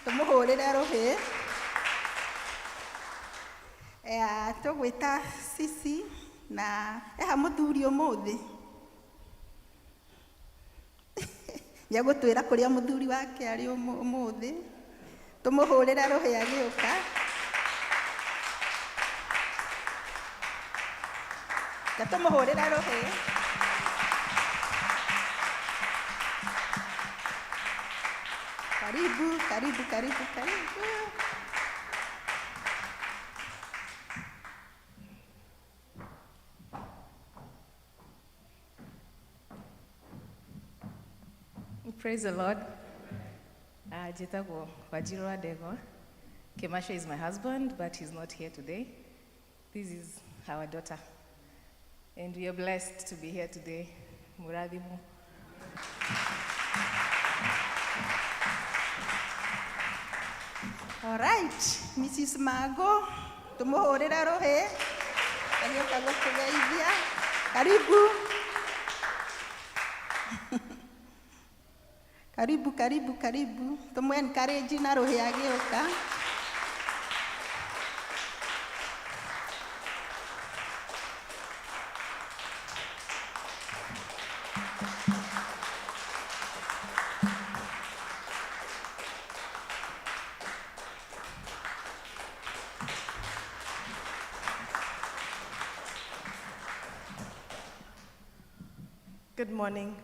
Tũmũhũrĩre rũhĩ. Tũgwĩta Cici na eha mũthuri ũmũthĩ. Nĩ egũtwĩra kũrĩa mũthuri wake arĩ ũmũthĩ. Tũmũhũrĩre rũhĩ agĩũka. Reke tũmũhũrĩre rũhĩ. Karibu, karibu, karibu, karibu. Praise the Lord. Njĩtagwo Wanjiru wa Ndegwa. Kemasha is my husband, but he's not here today. This is our daughter. And we are blessed to be here today. Murathimu. All right, Mrs. Mago, tũmũhũrĩre rũhĩ. Agĩũka gũtũgeithia. Karibu. Karibu, karibu, karibu. Tũmũ encourage na rũhĩ agĩũka. Good morning.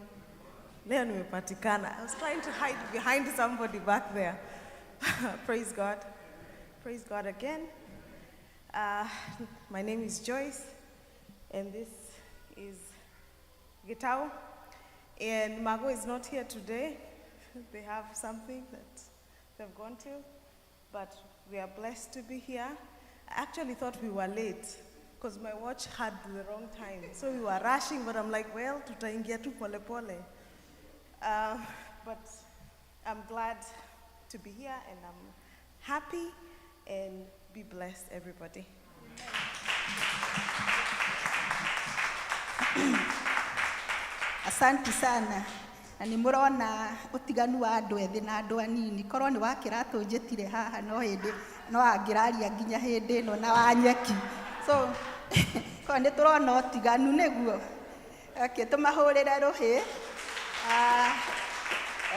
Leo nimepatikana. I was trying to hide behind somebody back there. Praise God. Praise God again. My name is Joyce, and this is Gitau. And Margot is not here today. They have something that they've gone to, but we are blessed to be here. I actually thought we were late because my watch had the wrong time. So we were rushing, but I'm like, well, tutaingia tu pole pole. But I'm glad to be here, and I'm happy, and be blessed, everybody. Asante sana. Na nĩ mũrona ũtiganu wa andũ ethĩ na andũ anini. Korwo nĩ wa kĩratũ njĩtire haha no hĩndĩ no angĩraria nginya hĩndĩ ĩno na wa nyeki. So korwo nĩ tũrona ũtiganu nĩguo. Okay, tũmahũrĩre rũhĩ.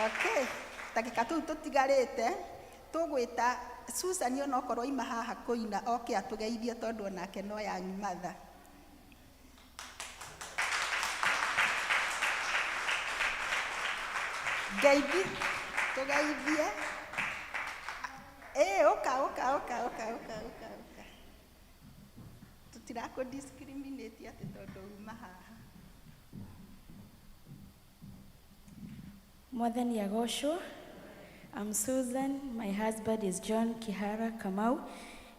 Okay, ndagĩka tũu tũtigarĩte tũgwĩta Susan onokorwo ima haha kũina oke atũgeithie tondũ onake no yanyu matha. Ngeithi, tũgeithie. Ũka, ũka, ũka, ũka, ũka, ũka, ũka. Tũtirakũ discriminate atĩ tondũ uma haha. Mwathani agocwo. I'm Susan. My husband is John Kihara Kamau,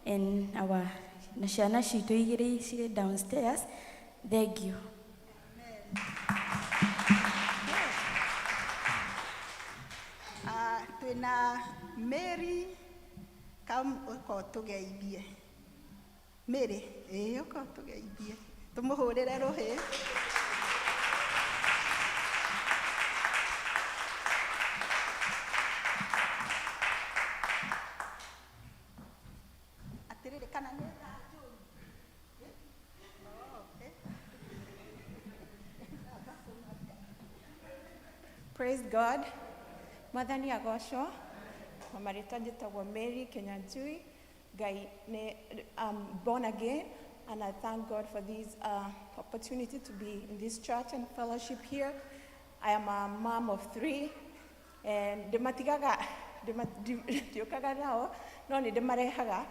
and our na ciana citũ igĩrĩ cirĩ downstairs. Thank you. Twĩna Mary, come ũka ũtũgeithie. Mary, ĩĩ ũka ũtũgeithie. Tũmũhũrĩre rũhĩ. Atĩrĩrĩ, kana nĩ thaa njũru? Oh, okay. Praise God. Mwathani agocwo. Mama rĩtwa njĩtagwo Mary Kenyanjui. Ngai nĩ I'm born again, and I thank God for this opportunity to be in this church and fellowship here. I am a mom of 3, and ndĩmatigaga ndiũkaga nao, no nĩ ndĩmarehaga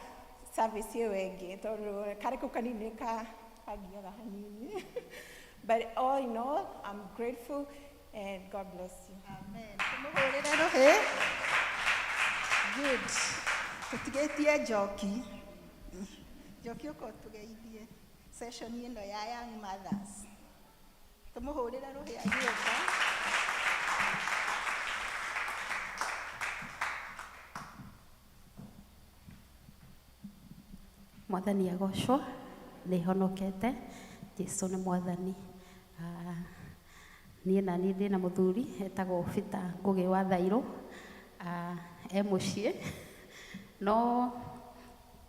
service ĩyo ĩngĩ tondũ karĩ kau kanini kangiaga hanini. But all in all, I'm grateful, and God bless you. Amen. Tũmũhũrĩre rũhĩ. Good. Tũtigĩtie njoki. Njoki ũka ũtũgeithie session ĩno ya Young Mothers. Tũmũhũrĩre rũhĩ agĩũka. Mwathani agocwo, nĩ honokete, Jesu nĩ mwathani. Niĩ na niĩ ndĩna mũthuri etagwo Peter Ngũgĩ wa Thairũ, e mũciĩ no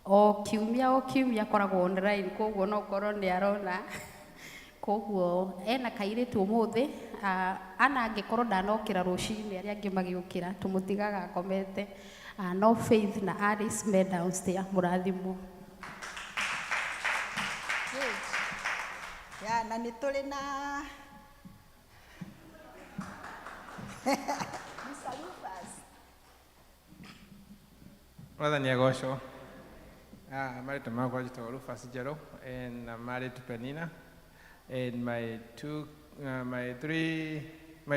o kiumia akoragwo online, koguo no korwo nĩ arona, koguo ena kairĩtu ũmũthĩ, ana angĩkorwo ndanokĩra rũcinĩ arĩa angĩ magĩũkĩra tũmũtigaga akomete, no Faith na Alice me downstairs, mũrathimwo. Good. Ya, na nĩ tũrĩ na Mr. Rufus. Mwathani agocwo. Marĩtwa makwa njĩtagwo Rufus Njerũ and I'm married to Penina, and my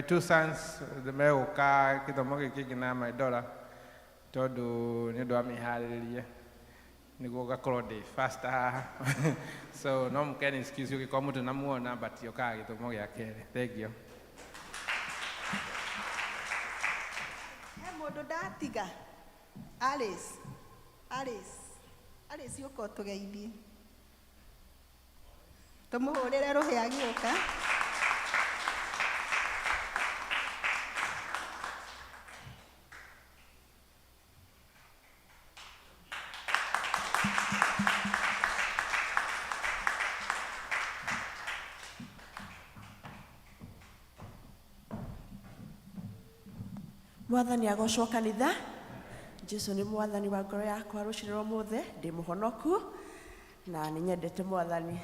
two sons megũka gĩthomo gĩkĩ kĩngĩ na my daughter tondũ nĩ ũndũ wa mĩharĩrĩrie nĩguo ngakorwo ndĩ faster haha, so no mũkene excuse ũngĩkorwo mũtanamuona, but okaga gĩthomo gĩa kerĩ. Thank you. He mũndũ ndatiga. Alice. Alice. Alice ũka ũtũgeithie. Tũmũhũrĩre rũhĩ agĩũka. Mwathani agocwo kanitha. Jesu nĩ mwathani wa ngoro yakwa. Rũcinĩ rwa ũmũthĩ ndĩ mũhonoku na nĩ nyendete mwathani.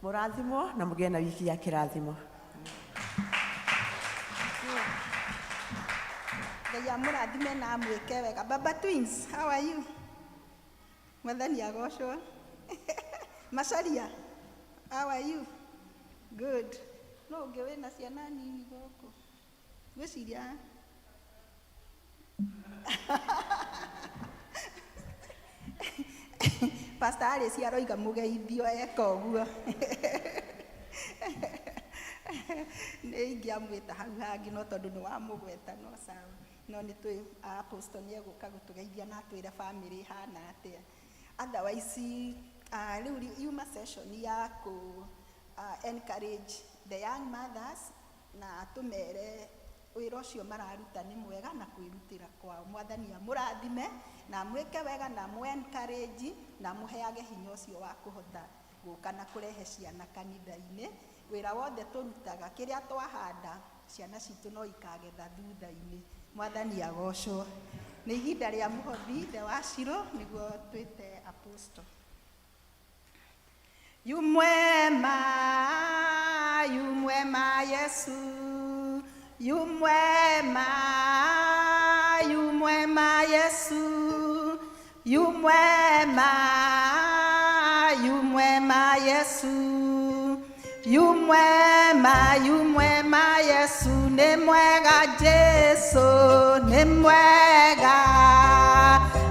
Mũrathimwo na mũgĩe na wiki ya kĩrathimo. Ngai amũrathime na amwĩke wega. Baba Twins, how are you? Mwathani agocwo. Macaria, how are you? Good. No ũngĩ wĩna ciana nini gũkũ? Ngwĩciria Pastor Alice aroiga mũgeithio eka ũguo. Nĩ ingĩamwĩta hau hangĩ no tondũ nĩ wamũgweta no sawa. No nĩ twĩ apostle nĩ egũka gũtũgeithia na atwĩre family ĩhana atĩa. Otherwise, rĩu yuma session ya kũ encourage the young mothers na tũmere wĩra ũcio mararuta nĩ mwega na kwĩrutĩra kwao. Mwathani amũrathime na amwĩke wega na amũ encourage na amũheage hinya ũcio wa kũhota gũka na kũrehe ciana kanitha-inĩ. Wĩra wothe tũrutaga, kĩrĩa twahanda, ciana citũ no ikagetha thutha-inĩ. Mwathani agocwo. Nĩ ihinda rĩa mũhothi the wa Shiro nĩguo twĩte apostle. Yumwema Yesu, yumwema, yumwema Yesu, yumwema, yumwema Yesu, yumwema, yumwema Yesu, nĩ mwega Jesu, nĩ mwega,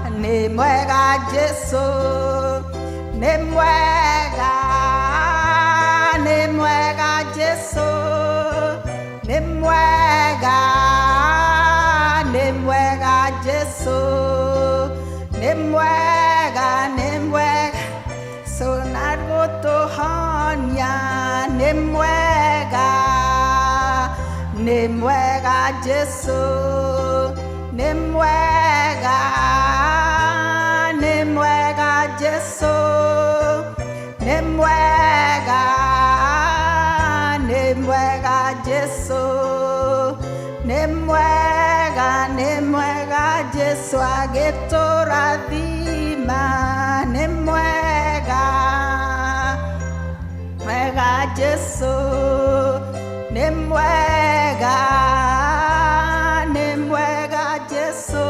nĩ mwega Jesu, nĩ mwega, nĩ mwega Jesu, nĩ mwega, nĩ mwega Jesu, nĩ mwega, nĩ mwega, so na gũtũhonia, nĩ mwega, nĩ mwega Jesu, nĩ mwega, nĩ mwega Jesu, nĩ mwega, nĩ mwega Jesu, nĩ mwega, nĩ mwega Jesu agĩtũrathima, nĩ mwega, mwega Jesu, nĩ mwega, nĩ mwega Jesu,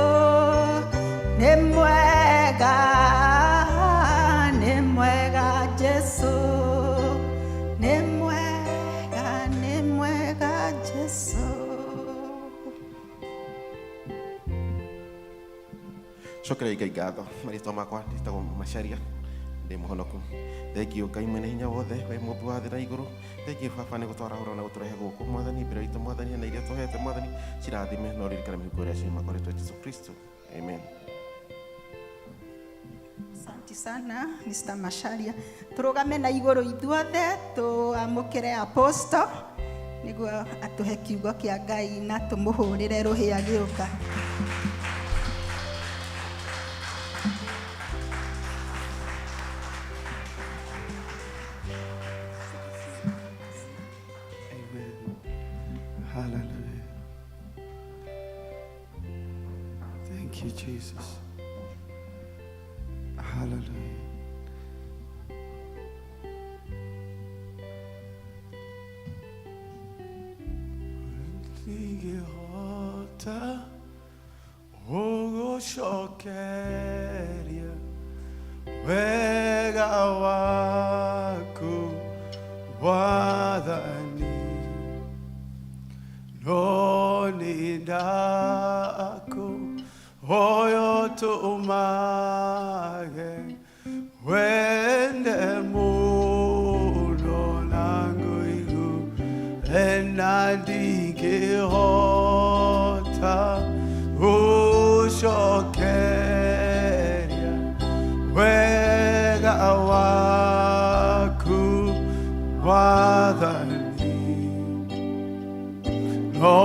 nĩ mwega, nĩ mwega Jesu, nĩ mwega, nĩ mwega Jesu. Cokerai Ngai ngatho. Marĩtwa makwa njĩtagwo Macharia, ndĩ Ndĩ mũhonoku. Thengiũ Ngai mwene hinya wothe, we mũmbi wa thĩ na igũrũ. Thengiũ baba nĩ gũtwarahũra na gũtũrehe gũkũ mwathani, mbere itũ mwathani, na iria tũhete mwathani cirathime, na ũririkane mĩhuko ĩrĩa ciuma kwa rĩtwa Jesu Kristo. Amen. Asante sana Mr. Macharia. Turugame na igũrũ ithuothe tũamũkĩre apostle nĩguo atũhe kiugo kĩa Ngai na tũmũhũrĩre rũhĩ agĩũka. Amen. Hallelujah. Thank you, Jesus. Hallelujah. Ningĩhota gũgũcokeria wega waku Mwathani, no nĩ ndakũhoya ũtũmage wende mũno na ngũigue na ndingĩhota gũcokeria wega waku Mwathani, no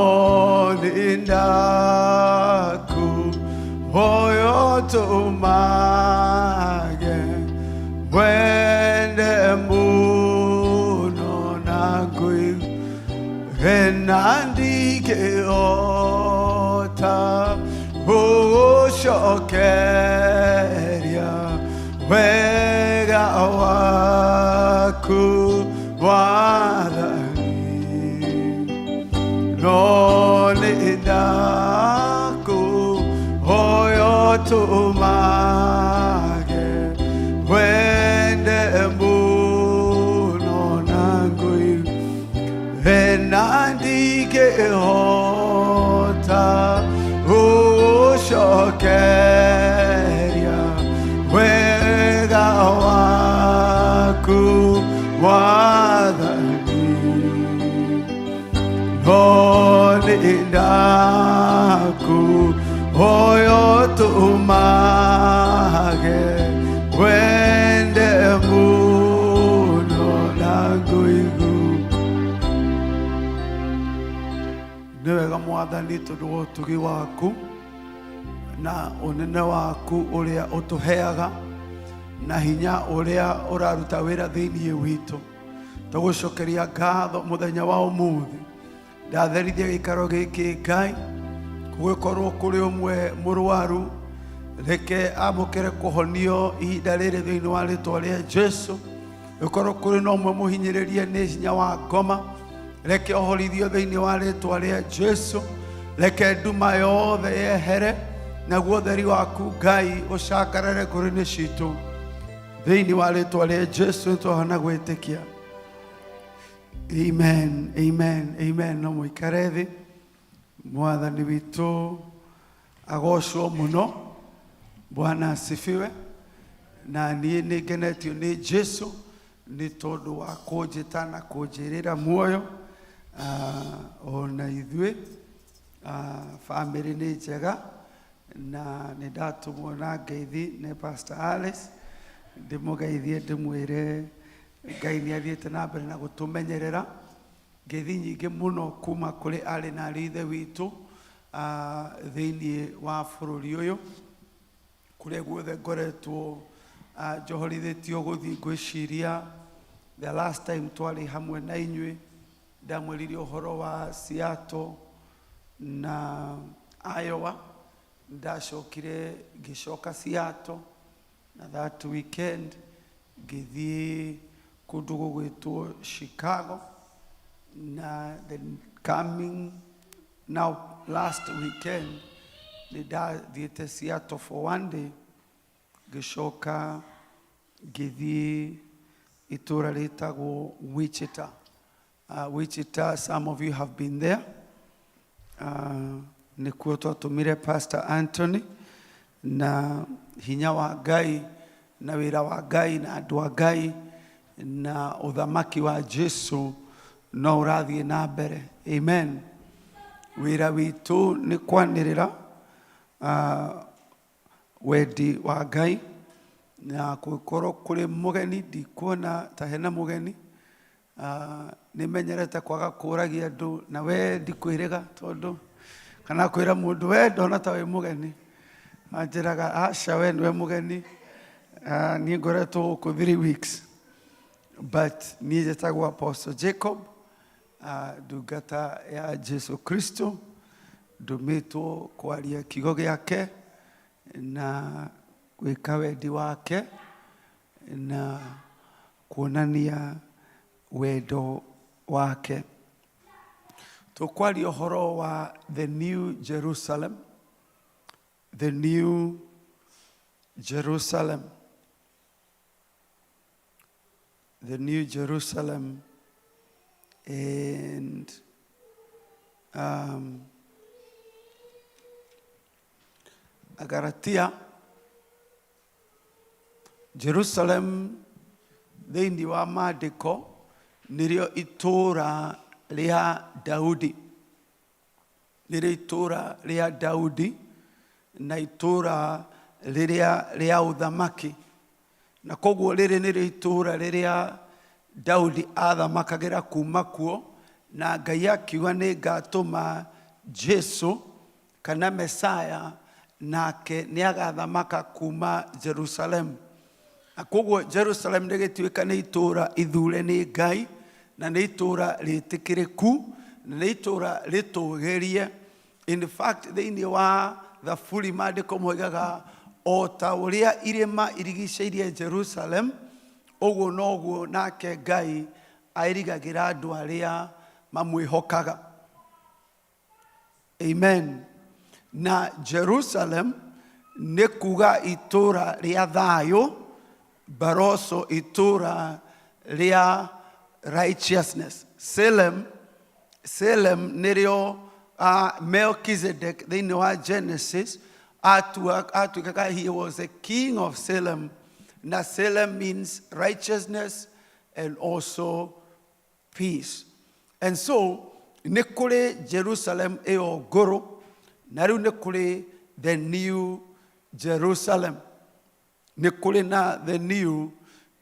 nĩ ndakũhoya ũtũmage wende mũno na ngũigue na ndingĩhota gũcokeria wega waku Mwathani, no nĩ ndakũhoya ũtũmage wende mũno na ngũigue na ndingĩhota gũcokeria wega waku Mwathani, no nĩ ndakũhoya ũtũmage wende mũno na ngũigue. Nĩ wega Mwathani tondũ wa ũtugi waku na ũnene waku ũrĩa ũtũheaga na hinya ũrĩa ũraruta wĩra thĩinĩ witũ. Tũgũcokeria ngatho mũthenya wa ũmũthĩ. Ndatherithia gĩikaro gĩkĩ Ngai, gũgĩkorwo kũrĩ ũmwe mũrwaru, reke amũkĩre kũhonio ihinda rĩrĩ thĩinĩ wa rĩtwa rĩa Jesu. Gũkorwo kũrĩ na ũmwe mũhinyĩrĩrie nĩ hinya wa ngoma, reke ohorithio thĩinĩ wa rĩtwa rĩa Jesu. Reke nduma yothe yehere, naguo ũtheri waku Ngai ũcangarare ngoro-inĩ citũ thĩinĩ wa rĩtwa rĩa Jesu. Nĩtwahona gwĩtĩkia. Amen, amen, amen. No mũikare thĩ. Mwathani witũ agocwo mũno. Bwana asifiwe. Na niĩ nĩ ngenetio nĩ Jesu nĩ tondũ wa kũnjĩta na kũnjĩrĩra muoyo. Ona ithuĩ bamĩrĩ nĩ njega, na nĩ ndatũmwo na ngeithi nĩ Pastor Alice ndĩmũgeithie ndĩmwĩre Ngai nĩ athiĩte na mbere na gũtũmenyerera. Ngeithi nyingĩ mũno kuma kũrĩ arĩ na ariũ ithe witũ thĩinĩ wa bũrũri ũyũ kũrĩa guothe ngoretwo njohorithĩtio gũthiĩ. Ngwĩciria the last time twarĩ hamwe na inyuĩ ndamwĩrire ũhoro wa Seattle na Iowa. Ndacokire ngĩcoka Seattle na that weekend ngĩthiĩ kũndũ gũgwĩtwo Chicago, na the coming now last weekend nĩ ndathiĩte Seattle for one day, ngĩcoka ngĩthiĩ itũũra rĩtagwo Wichita. Wichita, some of you have been there. Nĩkuo twatũmire Pastor Anthony na hinya wa Ngai. Na wĩra wa Ngai na andũ a Ngai na ũthamaki wa Jesu no ũrathiĩ na mbere. Amen. Wĩra witũ nĩ kwanĩrĩra wendi wa Ngai na kũngĩkorwo kũrĩ mũgeni ndikuona ta hena mũgeni. Nĩ menyerete kwaga kũragia andũ na we ndikwĩrĩga tondũ kana kwĩra mũndũ we ndona ta wĩ mũgeni anjĩraga aca we nĩwe mũgeni. Niĩ ngoretwo gũkũ 3 weeks, but niĩ njĩtagwo Apostle Jacob, ndungata ya Jesu Kristo ndũmĩtwo kwaria kiugo gĩake na gwĩka wendi wake na kuonania wendo wake. Tũkwaria ũhoro wa the New Jerusalem, the New Jerusalem, the New Jerusalem. And Agaratia, Jerusalem thĩinĩ wa maandĩko nĩrĩo itũũra rĩa Daudi, nĩrĩo itũũra rĩa Daudi na itũũra rĩrĩa rĩa ũthamaki, na koguo rĩrĩ nĩrĩo itũũra rĩrĩa Daudi athamakagĩra kuma kuo, na Ngai akiuga nĩ ngatũma Jesu kana Mesaya nake nĩ agathamaka kuma Jerusalem. Na koguo Jerusalem rĩgĩtuĩka nĩ itũũra ithure nĩ Ngai na nĩ itũũra rĩtĩkĩrĩku na nĩ itũũra rĩtũgĩrie. In fact, thĩinĩ wa Thaburi maandĩko moigaga o ta ũrĩa irĩma irigicĩirie Jerusalem, ũguo noguo nake Ngai airigagĩra andũ arĩa mamwĩhokaga. Amen. Na Jerusalem nĩ kuga itũũra rĩa thayũ, but also itũũra rĩa righteousness. Salem, Salem nĩrĩo Melchizedek thĩinĩ wa Genesis atuĩkaga, he was a king of Salem. Na Salem means righteousness and also peace. And so nĩ kũrĩ Jerusalem ĩyo ngũrũ na rĩu nĩ kũrĩ the New Jerusalem. Nĩ kũrĩ na the New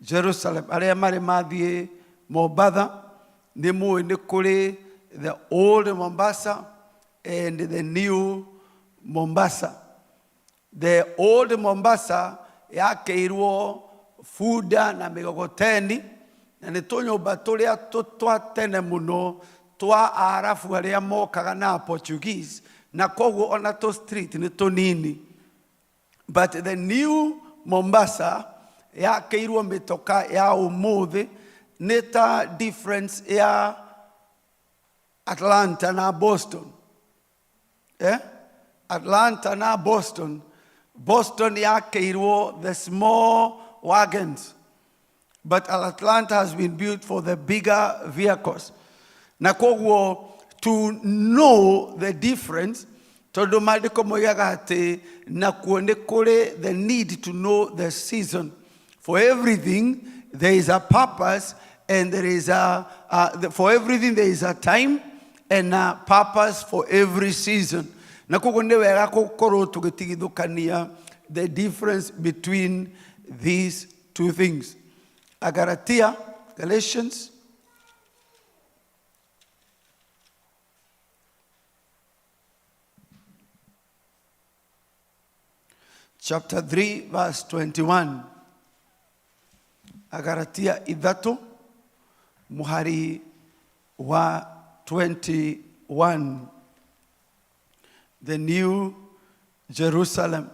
Jerusalem. Arĩa marĩ mathiĩ Mombatha nĩ mũĩ nĩ kũrĩ the old Mombasa and the new Mombasa. The old Mombasa yakĩirwo bunda na mĩgogoteni na nĩ tũnyũmba tũrĩa twa tene mũno twa Arabu arĩa mokaga na Portuguese, na koguo ona tũ street nĩ tũnini. But the new Mombasa yakĩirwo mĩtoka ya ũmũthĩ, nĩ ta difference ya Atlanta na Boston, eh? Atlanta na Boston. Boston yakĩirwo the small wagons, but Atlanta has been built for the bigger vehicles. Na koguo to know the difference, tondũ maandĩko moigaga atĩ nakuo nĩ kũrĩ the need to know the season. For everything there is a purpose and there is a, for everything there is a time and a purpose for every season. Na koguo nĩ wega gũkorwo tũgĩtigithũkania the difference between these two things. Agaratia, Galatians chapter 3 verse 21. Agaratia 3 muhari wa 21. The New Jerusalem.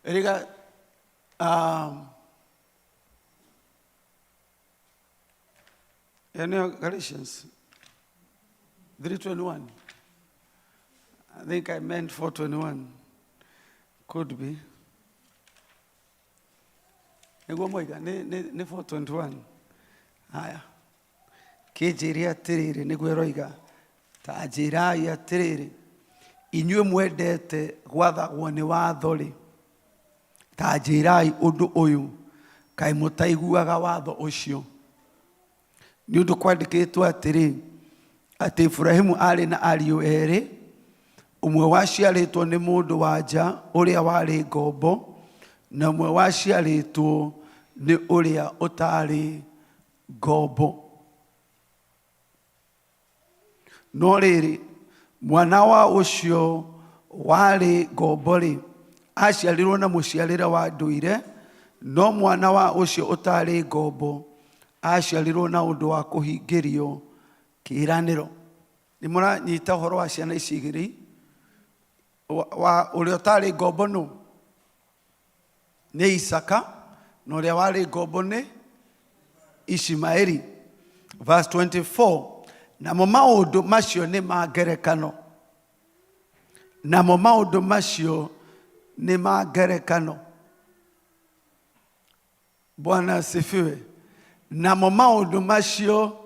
Erika, Galatians 3:21. I think I meant 4:21. Could be. Nĩguo moiga nĩ 4:21. Haya. Kĩnjĩre atĩrĩrĩ, nĩguo ĩroiga, ta njĩrai atĩrĩrĩ, Inyuĩ mwendete gwathagwo nĩ watho-rĩ, ta njĩrai ũndũ ũyũ, kaĩ mũtaiguaga watho ũcio? Nĩ ũndũ kwandĩkĩtwo atĩrĩ, atĩ Iburahimu aarĩ na ariũ erĩ, ũmwe waciarĩtwo nĩ mũndũ wa nja ũrĩa warĩ ngombo, na ũmwe waciarĩtwo nĩ ũrĩa ũtaarĩ ngombo. No rĩrĩ, mwana wa ũcio warĩ ngombo-rĩ, aaciarirwo na mũciarĩre wa ndũire, no mwana wa ũcio ũtaarĩ ngombo aaciarirwo na ũndũ wa kũhingĩrio kĩĩranĩro. Nĩ mũranyita ũhoro wa ciana ici igĩrĩ? Wa ũrĩa ũtaarĩ ngombo nũ? Nĩ Isaka, na ũrĩa warĩ ngombo nĩ Ishimaeli. Verse 24, namo maũndũ macio nĩ ma ngerekano. Namo maũndũ macio nĩ ma ngerekano. Bwana asifiwe. Namo maũndũ macio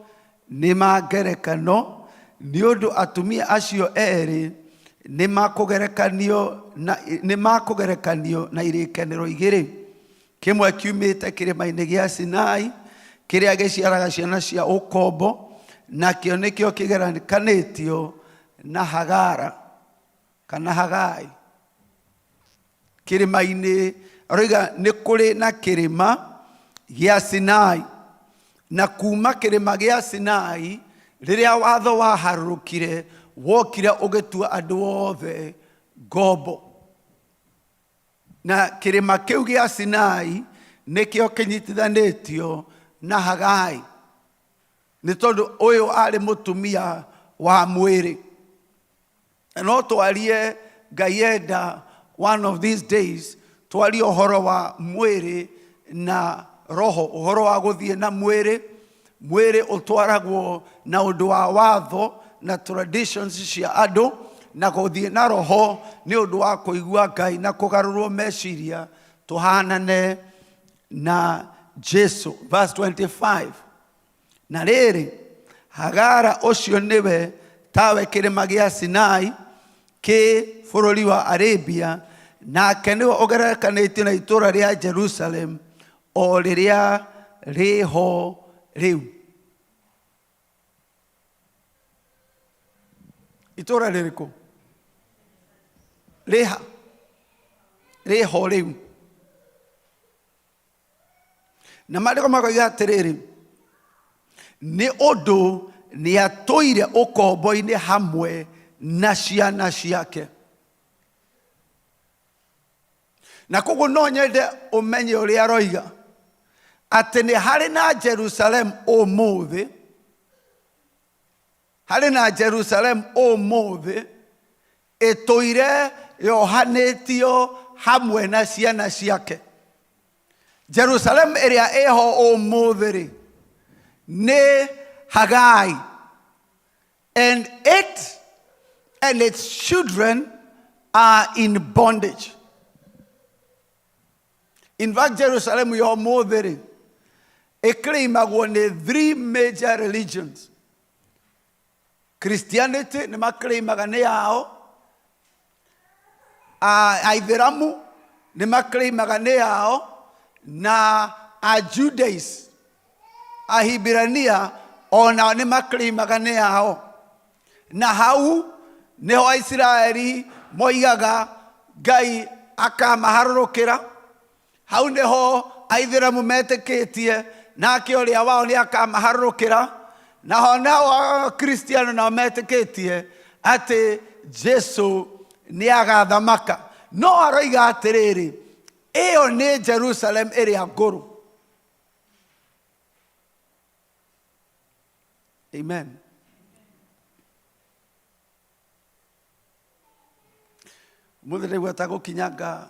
nĩ ma ngerekano, nĩ ũndũ atumia acio erĩ nĩ makũgerekanio na, nĩ makũgerekanio na irĩkanĩro igĩrĩ, kĩmwe kiumĩte kĩrĩma-inĩ gĩa Sinai kĩrĩa gĩciaraga ciana cia ũkombo, nakĩo nĩkĩo kĩgerekanĩtio na Hagara kana Hagai. Kĩrĩma-inĩ aroiga nĩ kũrĩ na kĩrĩma gĩa Sinai, na kuma kĩrĩma gĩa Sinai rĩrĩa watho waharũrũkire wokire ũgĩtua andũ othe ngombo. Na kĩrĩma kĩu gĩa Sinai nĩkĩo kĩnyitithanĩtio na Hagai, nĩ tondũ ũyũ arĩ mũtumia wa mwĩrĩ. Na no twarie Ngai enda one of these days twarie ũhoro wa mwĩrĩ na roho, ũhoro wa gũthiĩ na mwĩrĩ. Mwĩrĩ ũtwaragwo na ũndũ wa watho na traditions cia andũ, na gũthiĩ na roho nĩ ũndũ wa kũigua Ngai na kũgarũrwo meciria tũhanane na Jesu. Verse 25, Na rĩrĩ, Hagara ũcio nĩwe tawe kĩrĩma gĩa Sinai kĩ bũrũri wa Arabia, nake nĩwe ũgerekanĩtio na itũũra rĩa Jerusalem o rĩrĩa rĩho rĩu. Itũũra rĩrĩkũ? Rĩha? Rĩho rĩu. Na maandĩko makoiga atĩrĩrĩ, nĩ ũndũ nĩ atũire ũkombo-inĩ hamwe na ciana ciake. Na koguo no nyende ũmenye ũrĩa aroiga atĩ nĩ harĩ na Jerusalem ũmũthĩ, harĩ na Jerusalem ũmũthĩ ĩtũire yohanĩtio hamwe na ciana ciake. Jerusalem ĩrĩa ĩho ũmũthĩ rĩ nĩ Hagai, and it and its children are in bondage. In fact, Jerusalem ya ũmũthĩ rĩ ĩclaimagwo nĩ three major religions. Christianity nĩ maclaimaga nĩ yao, Aithĩramu nĩ maclaimaga nĩ yao, na a Judaism, Ahibirania onao nĩ maclaimaga nĩ yao. Na hau nĩho Aisiraeli moigaga Ngai akamaharũrũkĩra. Hau nĩho Aithĩramu metĩkĩtie nake ũrĩa wao nĩ akamaharũrũkĩra. Naho nao Akristiano nao metĩkĩtie atĩ Jesu nĩ agathamaka. No aroiga atĩrĩrĩ, ĩyo nĩ Jerusalem ĩrĩa ngũrũ. Amen. Mũthĩ ndaigua ta gũkinyanga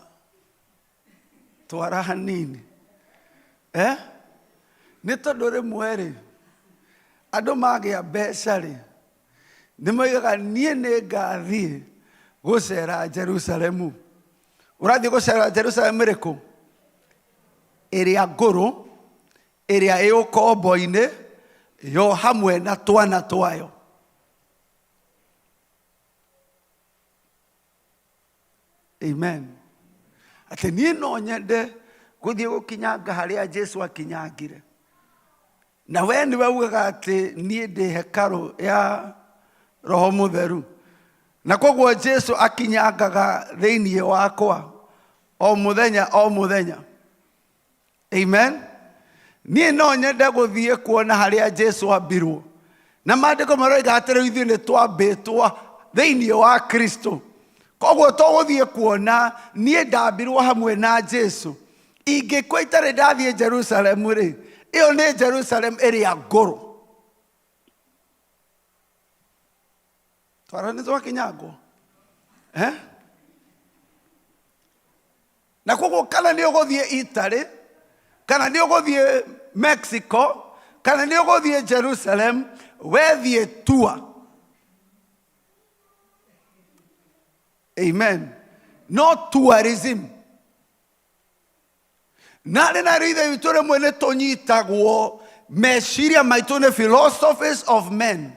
twara hanini eh? Nĩ tondũ rĩmwe rĩ andũ magĩa mbeca rĩ nĩ moigaga niĩ nĩ ngathiĩ gũcera Jerusalemu. Ũrathiĩ gũcera Jerusalemu ĩrĩkũ? Ĩrĩa ngũrũ, ĩrĩa ĩ ũkombo-inĩ, yo hamwe na twana twayo. Amen. Atĩ niĩ no nyende gũthiĩ gũkinyanga harĩa Jesu akinyangire. Na we nĩwe ugaga atĩ niĩ ndĩ hekarũ ya Roho Mũtheru. Na koguo Jesu akinyangaga thĩinĩ wakwa o mũthenya o mũthenya. Amen. Niĩ no nyende gũthiĩ kuona harĩa Jesu ambirwo. Na maandĩko maroiga atĩ rĩu ithuĩ nĩ twambĩtwo thĩinĩ wa Kristo. Koguo tũgũthiĩ kuona niĩ ndambirwo hamwe na Jesu. Ingĩkua itarĩ ndathiĩ Jerusalemu rĩ, ĩyo nĩ Jerusalem ĩrĩa ngũrũ. Twara nĩ twakinyangwo. Eh? Na koguo kana nĩ ũgũthiĩ Italy, kana nĩ ũgũthiĩ Mexico, kana nĩ ũgũthiĩ Jerusalem, wethiĩ tua. Amen. No tourism. Na rĩ na rĩ ithe witũ rĩmwe nĩ tũnyitagwo meciria maitũ nĩ philosophies of men.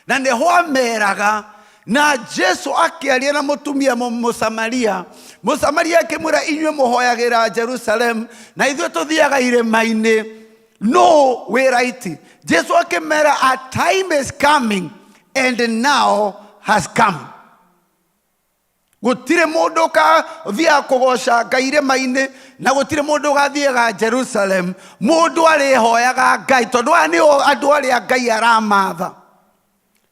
Na nĩho ameraga na Jesu akĩaria na mũtumia Mũsamaria. Mũsamaria akĩmwĩra inyuĩ mũhoyagĩra Jerusalem na ithuĩ tũthiaga irĩma-inĩ. No wĩ right. Jesu akĩmera a time is coming and now has come. Gũtirĩ mũndũ ũgathiaga kũgoca Ngai irĩma-inĩ na gũtirĩ mũndũ ũgathiaga Jerusalem. Mũndũ arĩhoyaga Ngai tondũ aya nĩo andũ arĩa Ngai aramatha.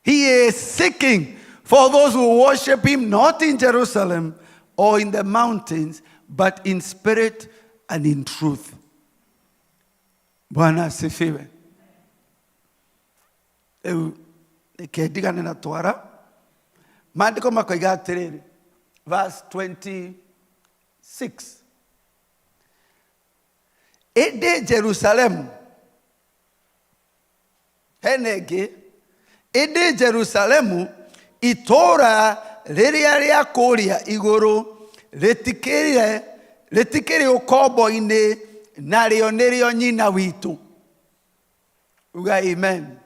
He is seeking for those who worship him not in Jerusalem or in the mountains, but in spirit and in truth. Bwana asifiwe. Rĩu reke ndigane na twara. Maandĩko makoiga atĩrĩrĩ, verse 26. Ĩndĩ Jerusalemu, hena ĩngĩ, ĩndĩ Jerusalemu itũũra rĩrĩa rĩa kũrĩa igũrũ rĩtikĩrĩ ũkombo-inĩ, narĩo nĩrĩo nyina witũ. Uga amen.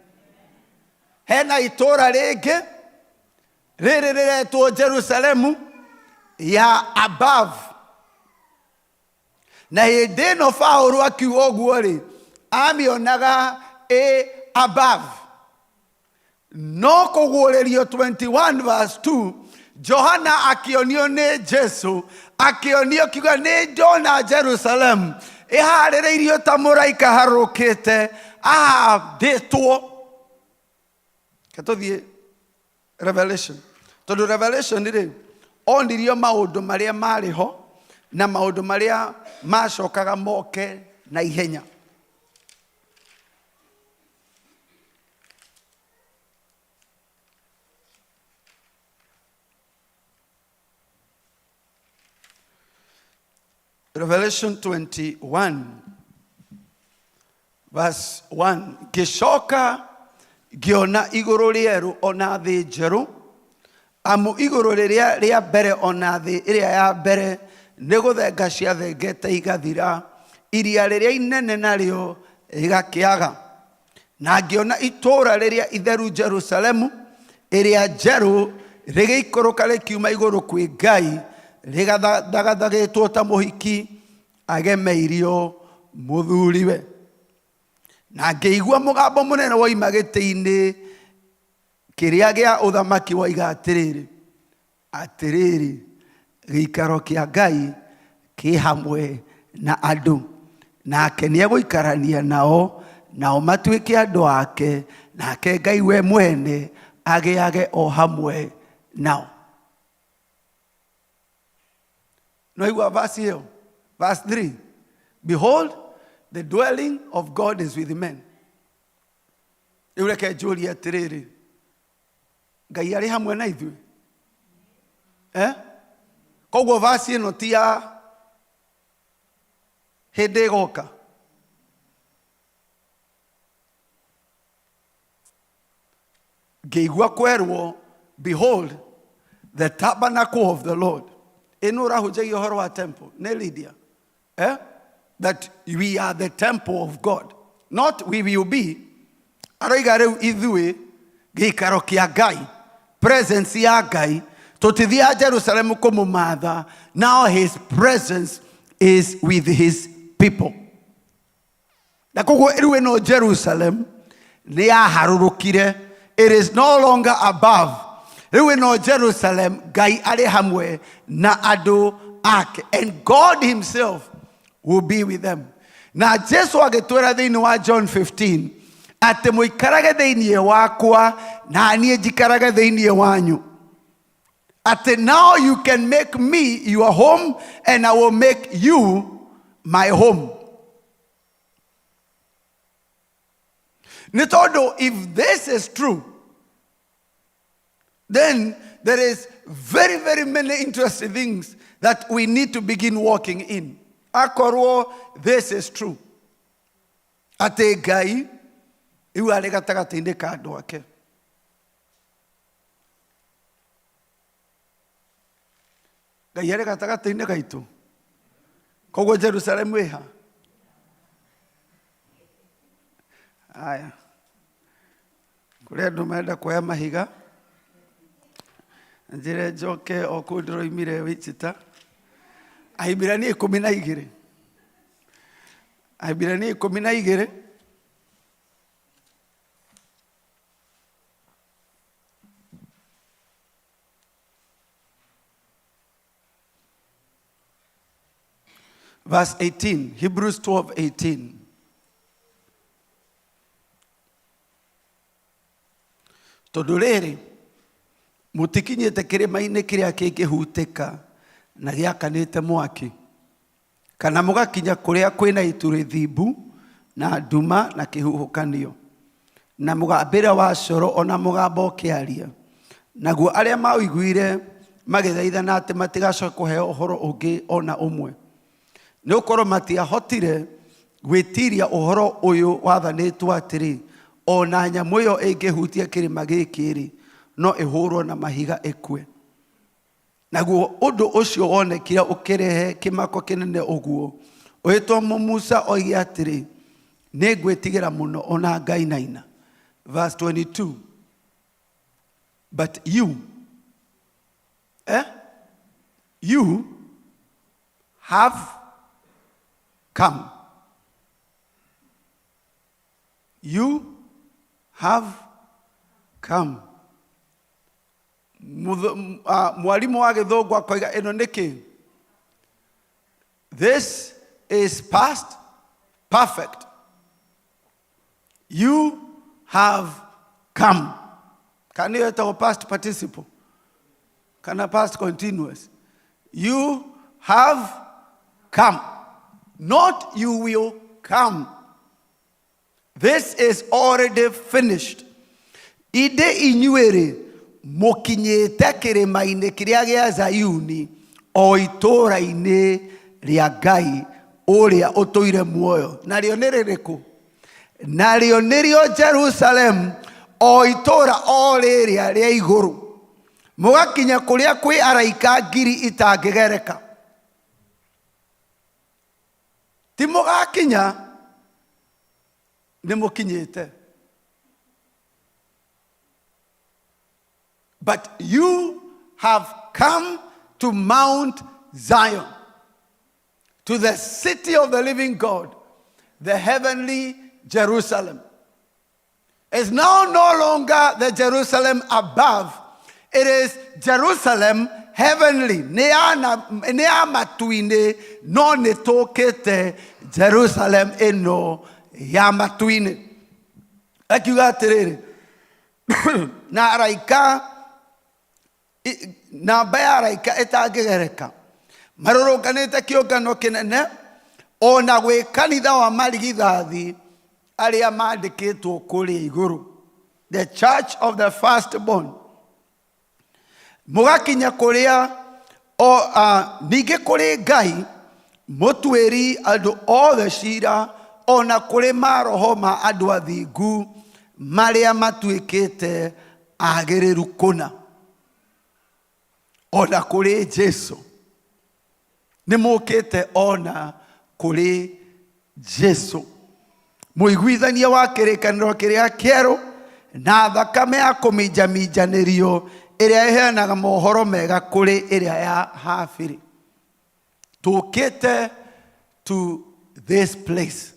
Hena itũũra rĩngĩ rĩrĩ rĩretwo Jerusalemu ya above. Na hĩndĩ ĩno Paũlũ akiuga ũguo rĩ, amĩonaga ĩ above. No kũguũrĩrio 21 verse 2, Johana akĩonio nĩ Jesu, akĩonio kiuga nĩ ndona Jerusalem ĩharĩrĩirio ta mũraika harũkĩte ahandĩtwo. Reke tũthiĩ Revelation. Tondũ Revelation rĩ, onirio maũndũ marĩa marĩ ho na maũndũ marĩa macokaga moke na ihenya. Revelation 21 verse 1. Ngĩcoka ngĩona igũrũ rĩerũ ona thĩ njerũ, amu igũrũ rĩrĩa rĩa mbere ona thĩ ĩrĩa ya mbere nĩ gũthenga ciathengete igathira, iria rĩrĩa inene narĩo rĩgakĩaga. Na ngĩona itũũra rĩrĩa itheru Jerusalemu ĩrĩa njerũ rĩgĩikũrũka rĩkiuma igũrũ kwĩ Ngai, rĩgathagathagatwo ta mũhiki agemeirio mũthuriwe. Na ngĩigua mũgambo mũnene woima gĩtĩ-inĩ kĩrĩa gĩa ũthamaki woiga atĩrĩrĩ, atĩrĩrĩ, gĩikaro kĩa Ngai kĩ hamwe na andũ, nake nĩegũikarania nao, nao matuĩke andũ ake, nake Ngai we mwene agĩage o hamwe nao. No igua verse ĩyo, verse 3. Behold, the dwelling of God is with men. Rĩu reke njũrie atĩrĩrĩ, Ngai arĩ hamwe na ithuĩ? Koguo verse ĩno ti ya hĩndĩ ĩgoka. Ngĩigua kwerwo, behold, the tabernacle of the Lord. Ĩno ũrahunjagia ũhoro wa temple, nĩ Lydia. That we are the temple of God. Not we will be. Aroiga rĩu ithuĩ gĩikaro kĩa Ngai, presence ya Ngai. Tũtithiaga Jerusalem kũmũmatha. Now his presence is with his people. Na koguo rĩu ĩno Jerusalem nĩ yaharũrũkire. It is no longer above. Rĩu ĩno Jerusalem Ngai arĩ hamwe na andũ ake. And God himself will be with them. Na Jesu agĩtwĩra thĩinĩ wa John 15 atĩ mũikarage thĩinĩ wakwa na niĩ njikarage thĩinĩ wanyu. Atĩ now you can make me your home and I will make you my home. Nĩ tondũ if this is true, then there is very, very many interesting things that we need to begin walking in. Akorwo this is true. Atĩ Ngai rĩu arĩ gatagatĩ-inĩ ka andũ ake. Ngai arĩ gatagatĩ-inĩ gaitũ. Koguo Jerusalemu ĩha? Aya. Kũrĩ andũ marenda kuoya mahiga. Njĩre njoke o kũu ndĩroimire Wichita. Ahibirania 12. Ahibirania 12. Verse 18, Hebrews 12, 18. Tondũ rĩrĩ, mũtikinyĩte kĩrĩma-inĩ kĩrĩa kĩngĩhutĩka na gĩakanĩte mwaki, kana mũgakinya kũrĩa kwĩna itu rĩthimbu na nduma na kĩhuhũkanio, na mũgambĩra wa coro ona mũgambo ũkĩaria. Naguo arĩa maũiguire magĩthaithana atĩ matigacoke kũheo ũhoro ũngĩ ona ũmwe, nĩ gũkorwo matiahotire gwĩtiria ũhoro ũyũ wathanĩtwo atĩrĩ, ona nyamũ ĩyo ĩngĩhutia kĩrĩma gĩkĩ-rĩ, no ĩhũrwo na mahiga ĩkue. Naguo ũndũ ũcio wonekire ũkĩrehe kĩmako kĩnene ũguo, ũgĩtũma Musa oige atĩrĩ, nĩ ngwĩtigĩra mũno ona ngainaina. Verse 22. But you, you have come. You have come. Mwarimũ wa gĩthũngũ akoiga ĩno nĩ kĩ? This is past perfect. You have come. Kana nĩyo ĩtagwo past participle kana past continuous. You have come. Not you will come. This is already finished. Inde inyuĩ-rĩ, mũkinyĩte kĩrĩma-inĩ kĩrĩa gĩa Zayuni, o itũũra-inĩ rĩa Ngai ũrĩa ũtũire muoyo. Narĩo nĩ rĩrĩkũ? Narĩo nĩrĩo Jerusalemu, o itũũra o rĩrĩa rĩa igũrũ. Mũgakinya kũrĩa kwĩ araika ngiri itangĩgereka. Ti mũgakinya, nĩ mũkinyĩte. But you have come to Mount Zion, to the city of the living God, the heavenly Jerusalem. It's now no longer the Jerusalem above. It is Jerusalem heavenly. Nĩ ya matu-inĩ, no nĩ tũkĩte Jerusalem ĩno ya matu-inĩ. Akiuga atĩrĩrĩ, na araika, namba ya araika ĩtangĩgereka, marũrũnganĩte kĩũngano kĩnene, ona gwĩ kanitha wa marigithathi arĩa mandĩkĩtwo kũrĩa igũrũ, the church of the firstborn. Mũgakinya kũrĩa o, ningĩ kũrĩ Ngai mũtuĩri andũ othe cira, ona kũrĩ maroho ma andũ athingu marĩa matuĩkĩte agĩrĩru kũna, ona kũrĩ Jesu. Nĩ mũkĩte ona kũrĩ Jesu, mũiguithania wa kĩrĩkanĩro kĩrĩa kĩerũ, na thakame ya kũminjaminjanĩrio Ĩrĩa ĩheanaga mohoro mega kũrĩ ĩrĩa ya Habili. Tũkĩte to this place,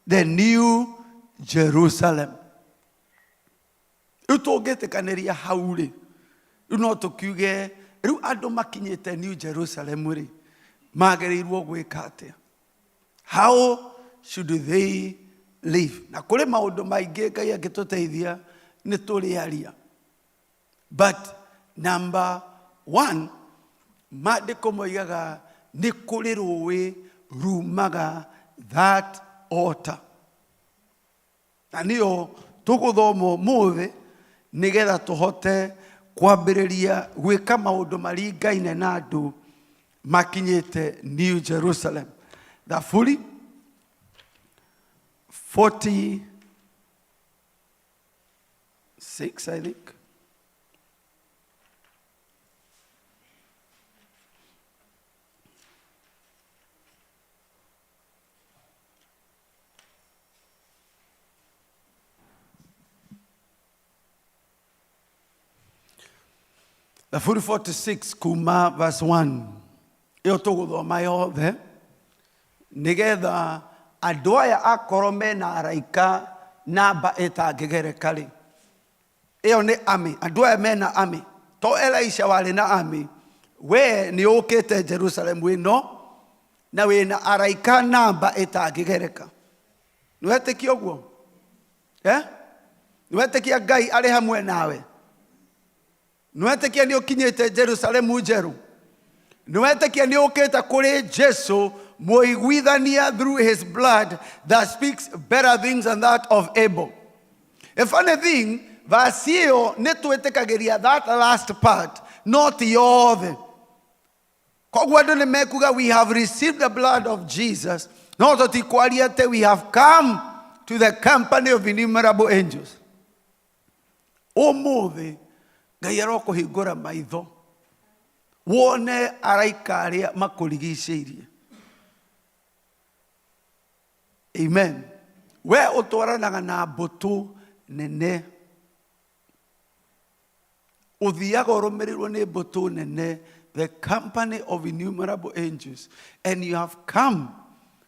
the New Jerusalem. Rĩu tũngĩtĩkanĩria hau rĩ, rĩu no tũkiuge rĩu andũ makinyĩte New Jerusalem rĩ, magĩrĩirwo gwĩka atĩa? How should they live? Na kũrĩ maũndũ maingĩ Ngai angĩtũteithia nĩ tũrĩaria. But number one, maandĩko moigaga nĩ kũrĩ rũĩ rumaga that altar. Na nĩyo tũgũthoma ũmũthĩ nĩgetha tũhote kwambĩrĩria gwĩka maũndũ maringaine na andũ makinyĩte New Jerusalem. Thaburi 46, I think. Thaburi 46 kuma verse 1. Ĩyo tũgũthoma yothe nĩgetha andũ aya akorwo mena araika namba ĩtangĩgereka rĩ, ĩyo nĩ army. Andũ aya mena army, to Elisha warĩ na army. We nĩ ũkĩte Jerusalem ĩno na wĩna araika namba ĩtangĩgereka. Nĩ wetĩkia ũguo? Eh? Nĩ wetĩkia Ngai arĩ hamwe nawe? Nĩ wetĩkia nĩ ũkinyĩte Jerusalemu njerũ? Nĩ wetĩkia nĩ ũkĩte kũrĩ Jesu mũiguithania through his blood that speaks better things than that of Abel? A funny thing, verse ĩyo nĩ twĩtĩkagĩria that last part, not yothe. Koguo andũ nĩ mekuga we have received the blood of Jesus, no tũtikwaria atĩ we have come to the company of innumerable angels. Ũmũthĩ Ngai arokũhingũra maitho wone araika arĩa makũrigicĩirie. Amen. We ũtwaranaga na mbũtũ nene, ũthiaga ũrũmĩrĩirwo nĩ mbũtũ nene, the company of innumerable angels, and you have come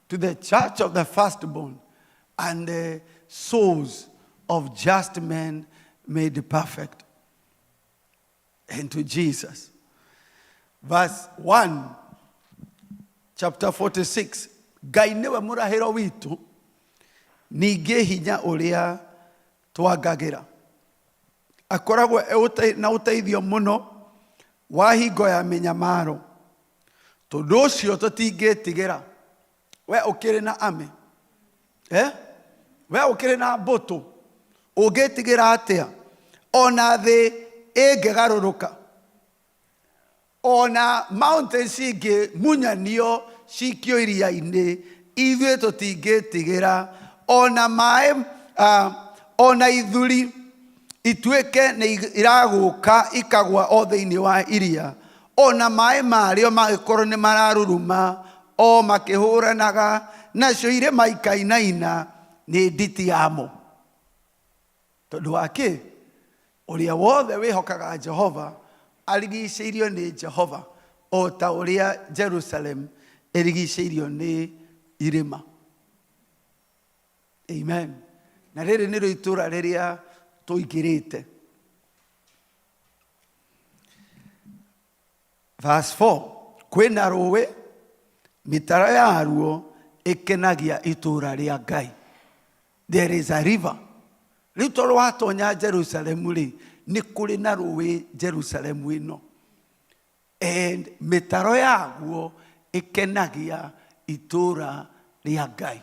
to the church of the firstborn and the souls of just men made perfect, and to Jesus. Verse 1, chapter 46. Ngai nĩwe mũrahĩro witũ, ningĩ hinya ũrĩa twangagĩra. Akoragwo e na ũteithio mũno wa hingo ya mĩnyamaro. Tondũ ũcio tũtingĩtigĩra. We ũkĩrĩ na army? Eh? We ũkĩrĩ na mbũtũ? Ũngĩtigĩra atĩa? Ona thĩ ĩngĩgarũrũka, ona mountains cingĩmunyanio cikio iria-inĩ, ithuĩ tũtingĩtigĩra. Ona maĩ, ona ithuri ituĩke nĩ iragũka ikagwa o thĩinĩ wa iria, ona maĩ marĩo mangĩkorwo nĩ mararuruma o makĩhũranaga, nacio irĩma ikainaina nĩ nditi yamo. Tondũ wa kĩ? Ũrĩa wothe wĩhokaga Jehova arigicĩirio nĩ Jehova, o ta ũrĩa Jerusalem ĩrigicĩirio nĩ irĩma. Amen. Na rĩrĩ nĩrĩo itũũra rĩrĩa tũingĩrĩte. Verse 4, kwĩna rũĩ, mĩtaro yaruo ĩkenagia itũũra rĩa Ngai. There is a river. Rĩu tondũ watonya Jerusalem rĩ, nĩ kũrĩ na rũĩ Jerusalem ĩno. And mĩtaro yaguo ĩkenagia itũũra rĩa Ngai.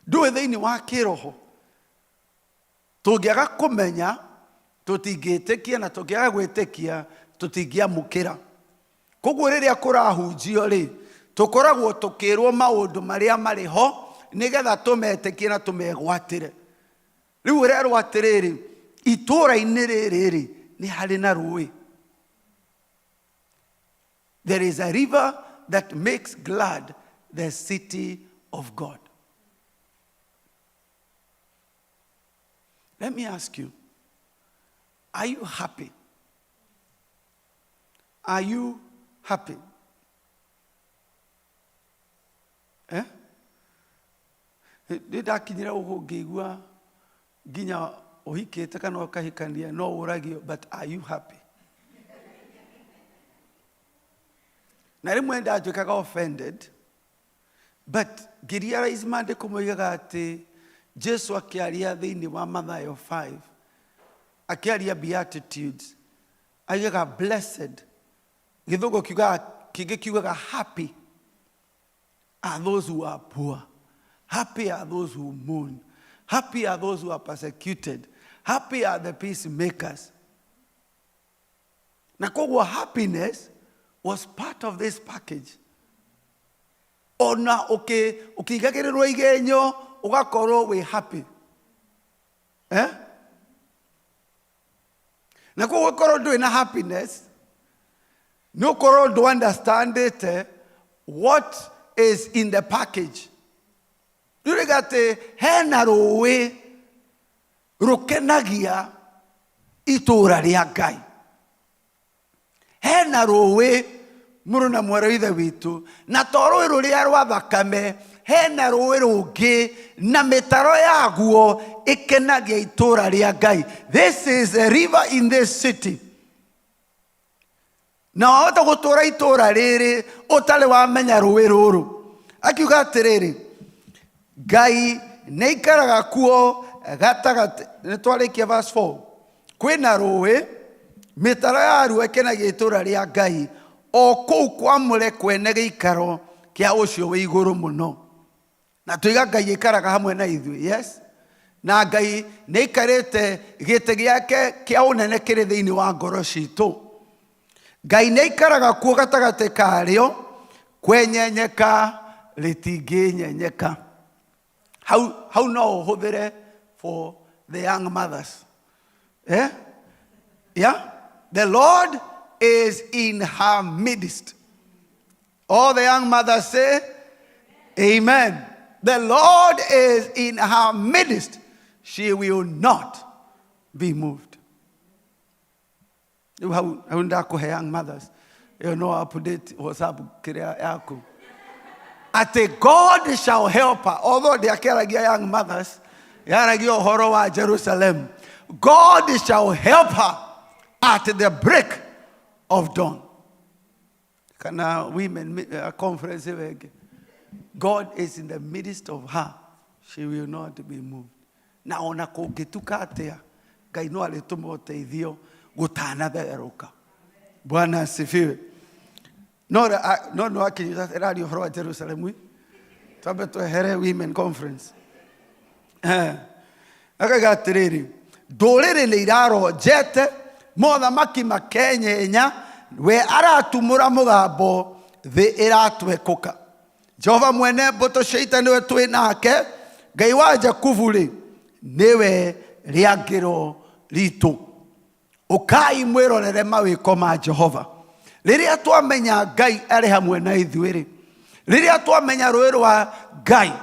Ndũĩ thĩinĩ wa kĩroho, tũngĩaga kũmenya tũtingĩtĩkia, na tũngĩaga gwĩtĩkia tũtingĩamũkĩra. Koguo rĩrĩa kũrahunjio rĩ, tũkoragwo tũkĩrwo maũndũ marĩa marĩ ho nĩgetha tũmetĩkie na tũmegwatĩre. Rĩu ũrerwo atĩrĩrĩ, itũũra-inĩ rĩrĩ rĩ, nĩ harĩ na rũĩ. There is a river that makes glad the city of God. Let me ask you, Are you happy? Are you happy? Eh? Nĩ ndakinyire gũkũ ngĩigua nginya ũhikĩte kana ũkahikania no ũragio, but are you happy? Na rĩmwe ndatuĩkaga offended, but ngĩrealize maandĩko moigaga atĩ Jesu akĩaria thĩinĩ wa Mathayo 5 akĩaria beatitudes aigaga blessed, gĩthũngũ kiugaga kĩngĩ kiugaga happy are those who are poor, happy are those who mourn, happy are those who are persecuted, happy are the peacemakers. Na koguo happiness was part of this package. Ona ũkĩigagĩrĩrwo igenyo ũgakorwo wĩ happy, eh? Na koguo korwo ndũrĩ na happiness, nĩ ũkorwo ndũ understandĩte what is in the package. Rĩu rĩga atĩ hena rũĩ rũkenagia itũũra rĩa Ngai, hena rũĩ mũrũ na mwarĩ wa ithe witũ, na to rũĩ rũrĩa rwa thakame, hena rũĩ rũngĩ na mĩtaro yaguo ĩkenagia itũũra rĩa Ngai. This is a river in this city. Na wahota gũtũũra itũũra rĩrĩ ũtarĩ wamenya rũĩ rũrũ. Akiuga atĩrĩrĩ, Ngai nĩ aikaraga kuo gatagatĩ. Nĩ twarĩkia verse 4. Kwĩna rũĩ, mĩtaro yaruo ĩkenagia itũũra rĩa Ngai, o kũu kwamũre kwene gĩikaro kĩa ũcio wĩ igũrũ mũno. Na tuiga Ngai aikaraga hamwe na ithuĩ, yes? Na Ngai nĩ aikarĩte gĩtĩ gĩake kĩa ũnene kĩrĩ thĩinĩ wa ngoro citũ. Ngai nĩ aikaraga kuo gatagatĩ karĩo, kwenyenyeka rĩtingĩnyenyeka. Hau, hau no ũhũthĩre for the young mothers. Eh? Yeah? The Lord is in her midst. All the young mothers say, Amen. The Lord is in her midst. She will not be moved. Rĩu hau hau ndakũhe young mothers. Ĩyo no update WhatsApp kĩrĩa yaku. Atĩ God shall help her. Although ndĩakĩaragia young mothers, yaragia ũhoro wa Jerusalem. God shall help her at the break of dawn. Kana women conference ĩyo ĩngĩ. God is in the midst of her. She will not be moved. Na ona kũngĩtuka atĩa, Ngai no arĩtũma ũteithio gũtanatherũka. Bwana asifiwe. No no no akinyita ĩraria ũhoro wa Jerusalem. Twambe twehere women conference. Eh. Akaiga atĩrĩrĩ, ndũrĩrĩ nĩ iraronjete, mothamaki makenyenya, we aratumũra mũgambo, thĩ ĩratwekũka. Jehova mwene mbũtũ cia ita nĩwe twĩ nake, Ngai wa Jakubu rĩ, nĩwe rĩangĩro ritũ. Ũkai mwĩrorere mawĩko ma Jehova. Rĩrĩa twamenya Ngai arĩ hamwe na ithuĩ rĩ, rĩrĩa twamenya rũĩ rwa Ngai,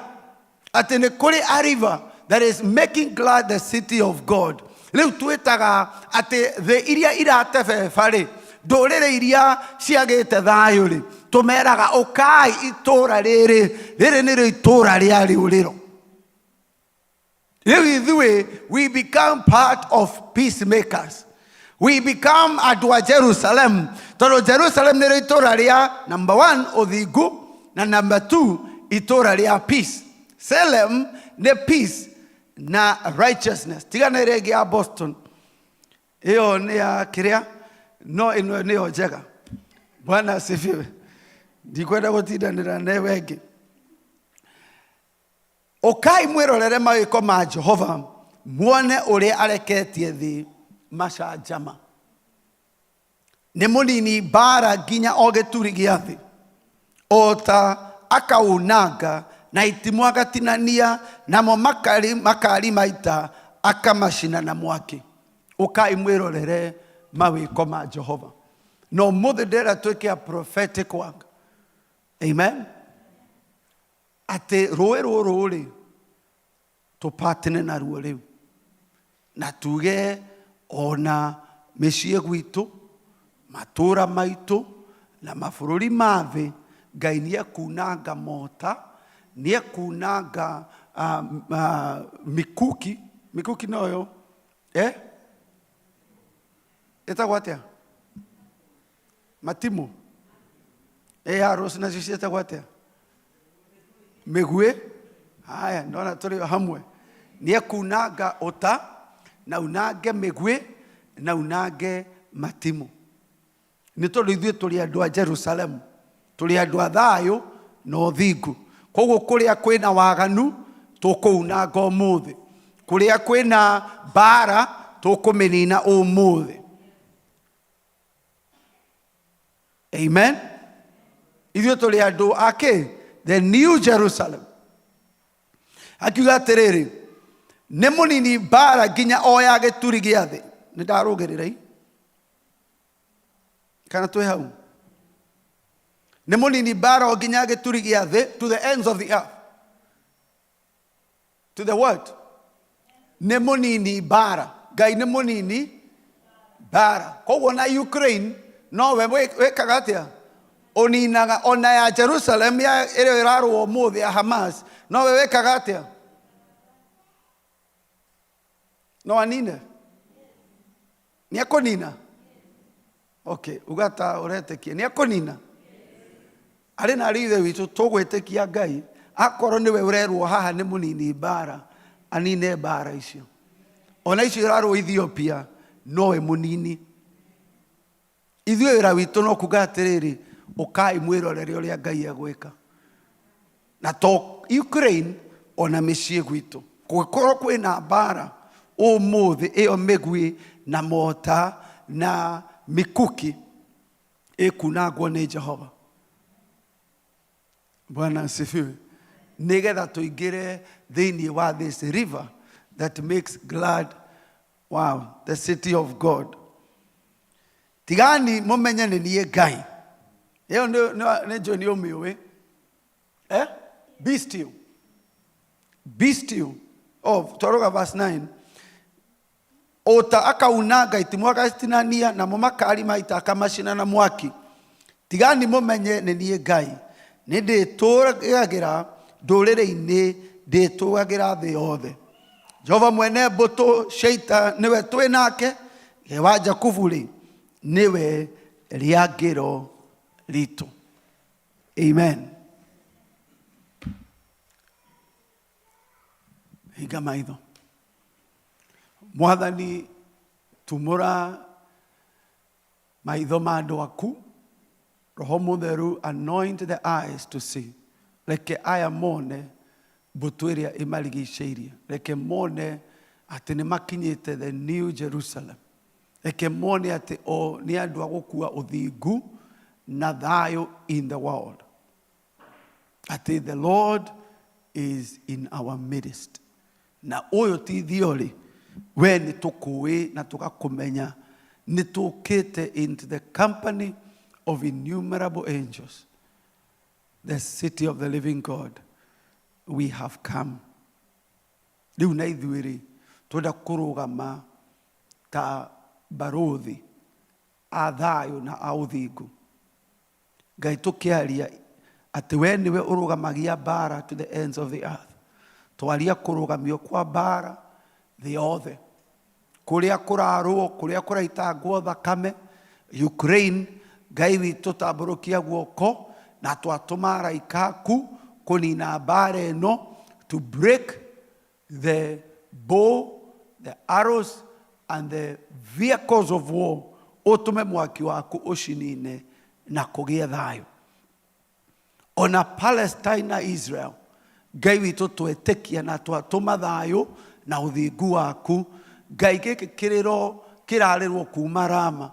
atĩ nĩ kũrĩ a river that is making glad the city of God. Rĩu twĩtaga atĩ thĩ iria iratebeba rĩ, ndũrĩrĩ iria ciagĩte thayũ rĩ, tũmeraga ũkai itũũra rĩrĩ, rĩrĩ nĩrĩo itũũra rĩa rĩũrĩro. Rĩu ithuĩ we become part of peacemakers. We become andũ a Jerusalem, tondũ Jerusalem nĩrĩo itũũra rĩa number 1 ũthingu, na number 2 itũũra rĩa peace. Salem nĩ peace na righteousness. Tiga na ĩrĩa ĩngĩ ya Boston, ĩyo nĩ ya kĩrĩa, no ĩno nĩyo njega. Bwana asifiwe. Ndikwenda gũtindanĩra na ĩyo ĩngĩ. Ũkai mwĩrorere mawĩko ma Jehova, muone ũrĩa areketie thĩ macanjama. Nĩ mũnini mbara nginya o gĩturi gĩa thĩ, o ta akaunanga na itimũ agatinania, namo makari, makari ma ita akamacina na mwaki. Ũkai mwĩrorere mawĩko ma Jehova. Na ũmũthĩ ndĩrenda twĩke a prophetic work. Amen. Atĩ rũĩ rũrũ rĩ, tũpatine naruo rĩu, na tuge Ona mĩciĩ gwitũ, matũũra maitũ na mabũrũri ma thĩ, Ngai nĩ ekunanga mota, nĩ ekunanga mikuki. Mikuki noyo eh? Ĩtagwo atĩa? Matimũ. Ĩ arrows nacio ciĩtagwo atĩa? Mĩguĩ. Haya, ndona tũrĩ o hamwe. Nĩ ekunanga ũta na unange mĩguĩ na unange matimũ, nĩ tondũ ithuĩ tũrĩ andũ a Jerusalemu, tũrĩ andũ a thayũ na ũthingu. Koguo kũrĩa kwĩna waganu tũkũunanga ũmũthĩ, kũrĩa kwĩna mbara tũkũmĩnina ũmũthĩ. Amen. Ithuĩ tũrĩ andũ a kĩ? The New Jerusalem. Akiuga atĩrĩrĩ, nĩ mũnini mbara nginya o ya gĩturi gĩa thĩ. Nĩ ndarũgĩrĩra i kana twĩ hau? Nĩ mũnini mbara o nginya gĩturi gĩa thĩ, to the ends of the earth. To the what? Nĩ mũnini mbara. Ngai nĩ mũnini mbara. Koguo na Ukraine nowe wĩkaga atĩa? Ũninaga. Ona ya Jerusalem ya ĩrĩa ĩrarũa ũmũthĩ ya Hamas, nowe wĩkaga atĩa? No anine? Nĩ ekũnina? Okay, uga ta ũretĩkia nĩ ekũnina. Arĩ na arĩ ithe witũ, tũgwĩtĩkia Ngai akorwo nĩwe ũrerwo haha nĩ mũnini mbara, anine mbara icio. Ona icio irarũa Ethiopia, nowe mũnini. Ithuĩ wĩra witũ no kuga atĩrĩrĩ, ũkai mwĩrorere ũrĩa Ngai egwĩka. Na to Ukraine, ona mĩciĩ gwitũ kũngĩkorwo kwĩna mbara ũmũthĩ, ĩyo mĩguĩ na mota na mikuki ĩkunangwo nĩ Jehova. Bwana asifiwe. Nĩgetha tũingĩre thĩinĩ wa this river that makes glad, wow, the city of God. Tigani mũmenye nĩ niĩ Ngai. Ĩyo nĩ njũĩ nĩ ũmĩũĩ. Eh? Be still. Be still. Oh, twaroga verse 9. Ũta akaunanga itimũ agacitinania, namo makari ma ita akamacina na mwaki. Tigani mũmenye nĩ niĩ Ngai. Nĩ ndĩtũũgagĩra ndũrĩrĩ-inĩ, ndĩtũũgagĩra thĩ yothe. Jehova mwene mbũtũ cia ita nĩwe twĩ nake, Ngai wa Jakubu-rĩ, nĩwe rĩangĩro ritũ. Amen. Hinga maitho. Mwathani, tumũra maitho ma andũ aku. Roho Mũtheru, anoint the eyes to see. Reke aya mone mbũtũ ĩrĩa ĩmarigicĩirie. Reke mone atĩ nĩ makinyĩte the New Jerusalem. Reke mone atĩ o nĩ andũ a gũkua ũthingu na thayũ in the world. Atĩ the Lord is in our midst. Na ũyũ ti thiorĩ, we nĩ tũkũĩ na tũgakũmenya, nĩ tũkĩte into the company of innumerable angels, the city of the living God, we have come. Rĩu na ithuĩ rĩ, twenda kũrũgama ta barũthi a thayũ na a ũthingu. Ngai, tũkĩaria atĩ we nĩwe ũrũgamagia mbara to the ends of the earth, twaria kũrũgamio kwa mbara thĩ yothe, kũrĩa kũrarũo, kũrĩa kũraitangwo thakame Ukraine. Ngai witũ, tambũrũkia guoko na twatũma araika aku kũnina mbara ĩno, to break the bow, the arrows and the vehicles of war. Ũtũme mwaki waku ũcinine na kũgĩe thayũ ona Palestine na Israel. Ngai witũ, twetĩkia na twatũma thayũ na ũthingu waku. Ngai, gĩkĩ kĩrĩro kĩrarĩrwo kuma Rama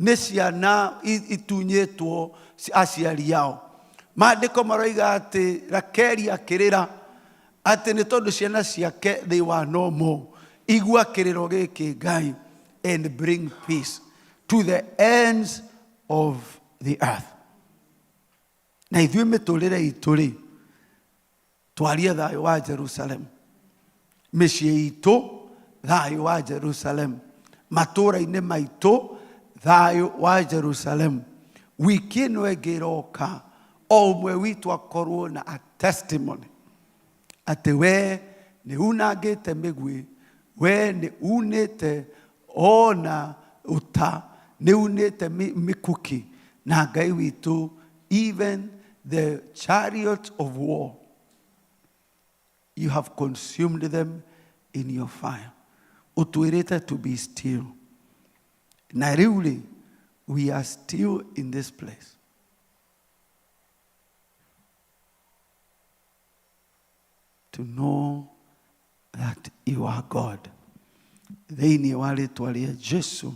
nĩ ciana itunyĩtwo aciari ao. Maandĩko maroiga atĩ Rakeli akĩrĩra atĩ nĩ tondũ ciana ciake, they were no more. Igua kĩrĩro gĩkĩ, Ngai, and bring peace to the ends of the earth. Na ithuĩ mĩtũrĩre itũ rĩ, twarie thayũ wa Jerusalem mĩciĩ itũ, thayũ wa Jerusalem. Matũũra-inĩ maitũ thayũ wa Jerusalemu. Wiki ĩno ĩngĩ ĩroka o ũmwe witũ akorwo na a testimony atĩ we nĩ unangĩte mĩguĩ, we nĩ unĩte ona ũta, nĩ unĩte mĩkuki, na Ngai witũ, even the chariot of war, you have consumed them in your fire. Ũtwĩrĩte to be still. Na rĩu rĩ, we are still in this place. To know that you are God. Thĩinĩ wa rĩtwa rĩa Jesu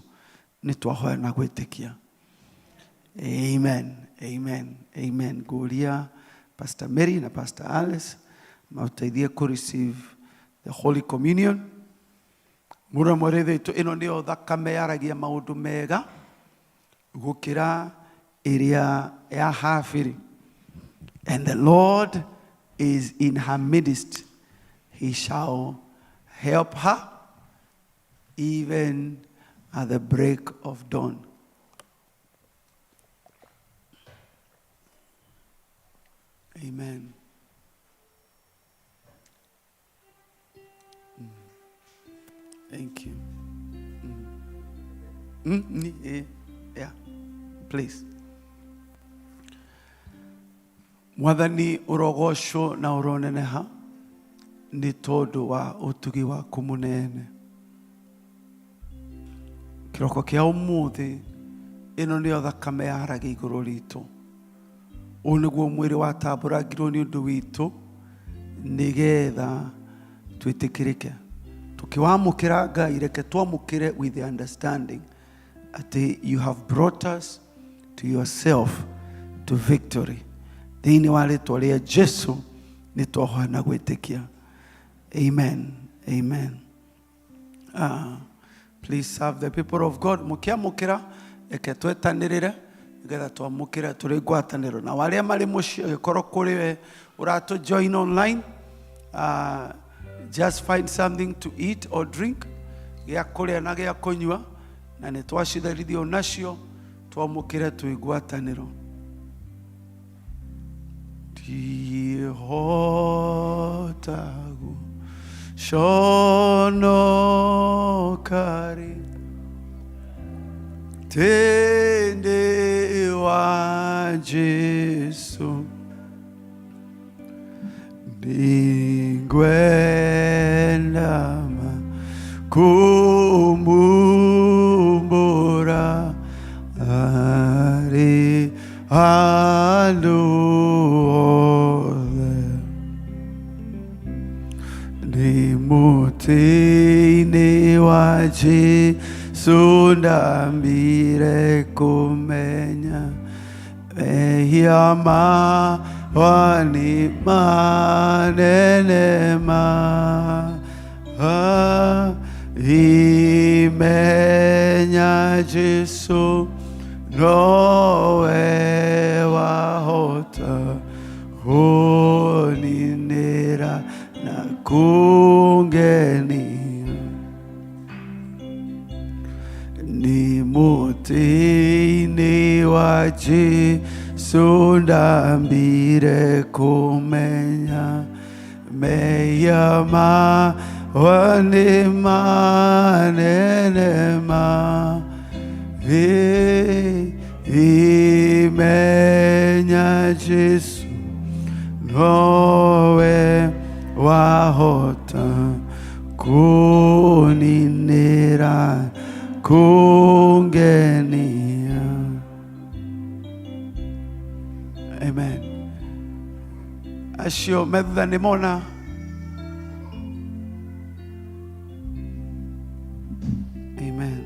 nĩ twahoya na gwĩtĩkia. Amen. Amen. Amen. Ngũria Pastor Mary na Pastor Alice mateithie kũ receive the Holy Communion. Mũrũ mwarĩ witũ, ĩno nĩyo thakame yaragia maũndũ mega gũkĩra ĩrĩa ya Habili. And the Lord is in her midst. He shall help her even at the break of dawn. Amen. Thank you. Yeah. Please. Mwathani ũrogocwo na ũroneneha nĩ tondũ wa ũtugi waku mũnene. Kĩroko kĩa ũmũthĩ ĩno nĩyo thakame yaragia igũrũ ritũ. Ũyũ nĩguo mwĩrĩ watambũrangirwo nĩ ũndũ witũ nĩgetha twĩtĩkĩrĩke. Tũkĩwamũkĩra Ngai, reke twamũkĩre with the understanding atĩ you have brought us to yourself to victory. Thĩinĩ wa rĩtwa rĩa Jesu nĩ twahoya na gwĩtĩkia. Amen. Amen. Please serve the people of God. Mũkĩamũkĩra reke twetanĩrĩre nĩgetha twamũkĩre tũrĩ ngwatanĩro. Na arĩa marĩ mũciĩ ũgĩkorwo kũrĩ we ũratũ join online, just find something to eat or drink, gĩa kũrĩa na gĩa kũnyua, na nĩ twacitherithio nacio twamũkĩre twĩ ngwatanĩro. Ndihota gũconoka rĩ tende wa Jesu, nĩngwenda ma kũmumbũra harĩ andũ othe. Ndĩ mũtĩ-inĩ wa Jesu ndambire kũmenya mehia makwa nĩ manene ma imenya Jesu nowe wahota kũninĩra na kũngenia. Nĩ mũtĩ-inĩ wa Jesu ndambire kũmenya mehia makwa nĩ manene ma imenya Jesu nowe wahota kũninĩra kũngenia. Amen. Acio me thutha nĩ mona. Amen.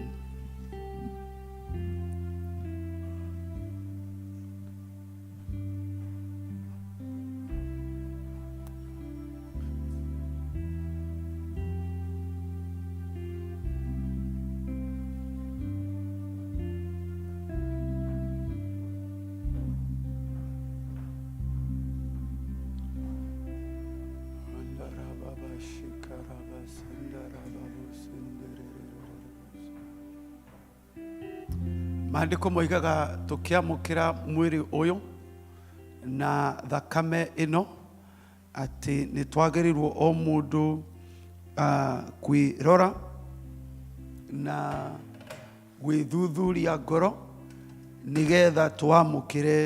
Maandĩko moigaga tũkĩamũkĩra mwĩrĩ ũyũ na thakame ĩno atĩ nĩ twagĩrĩirwo o mũndũ kwĩrora na gwĩthuthuria ngoro nĩgetha twamũkĩre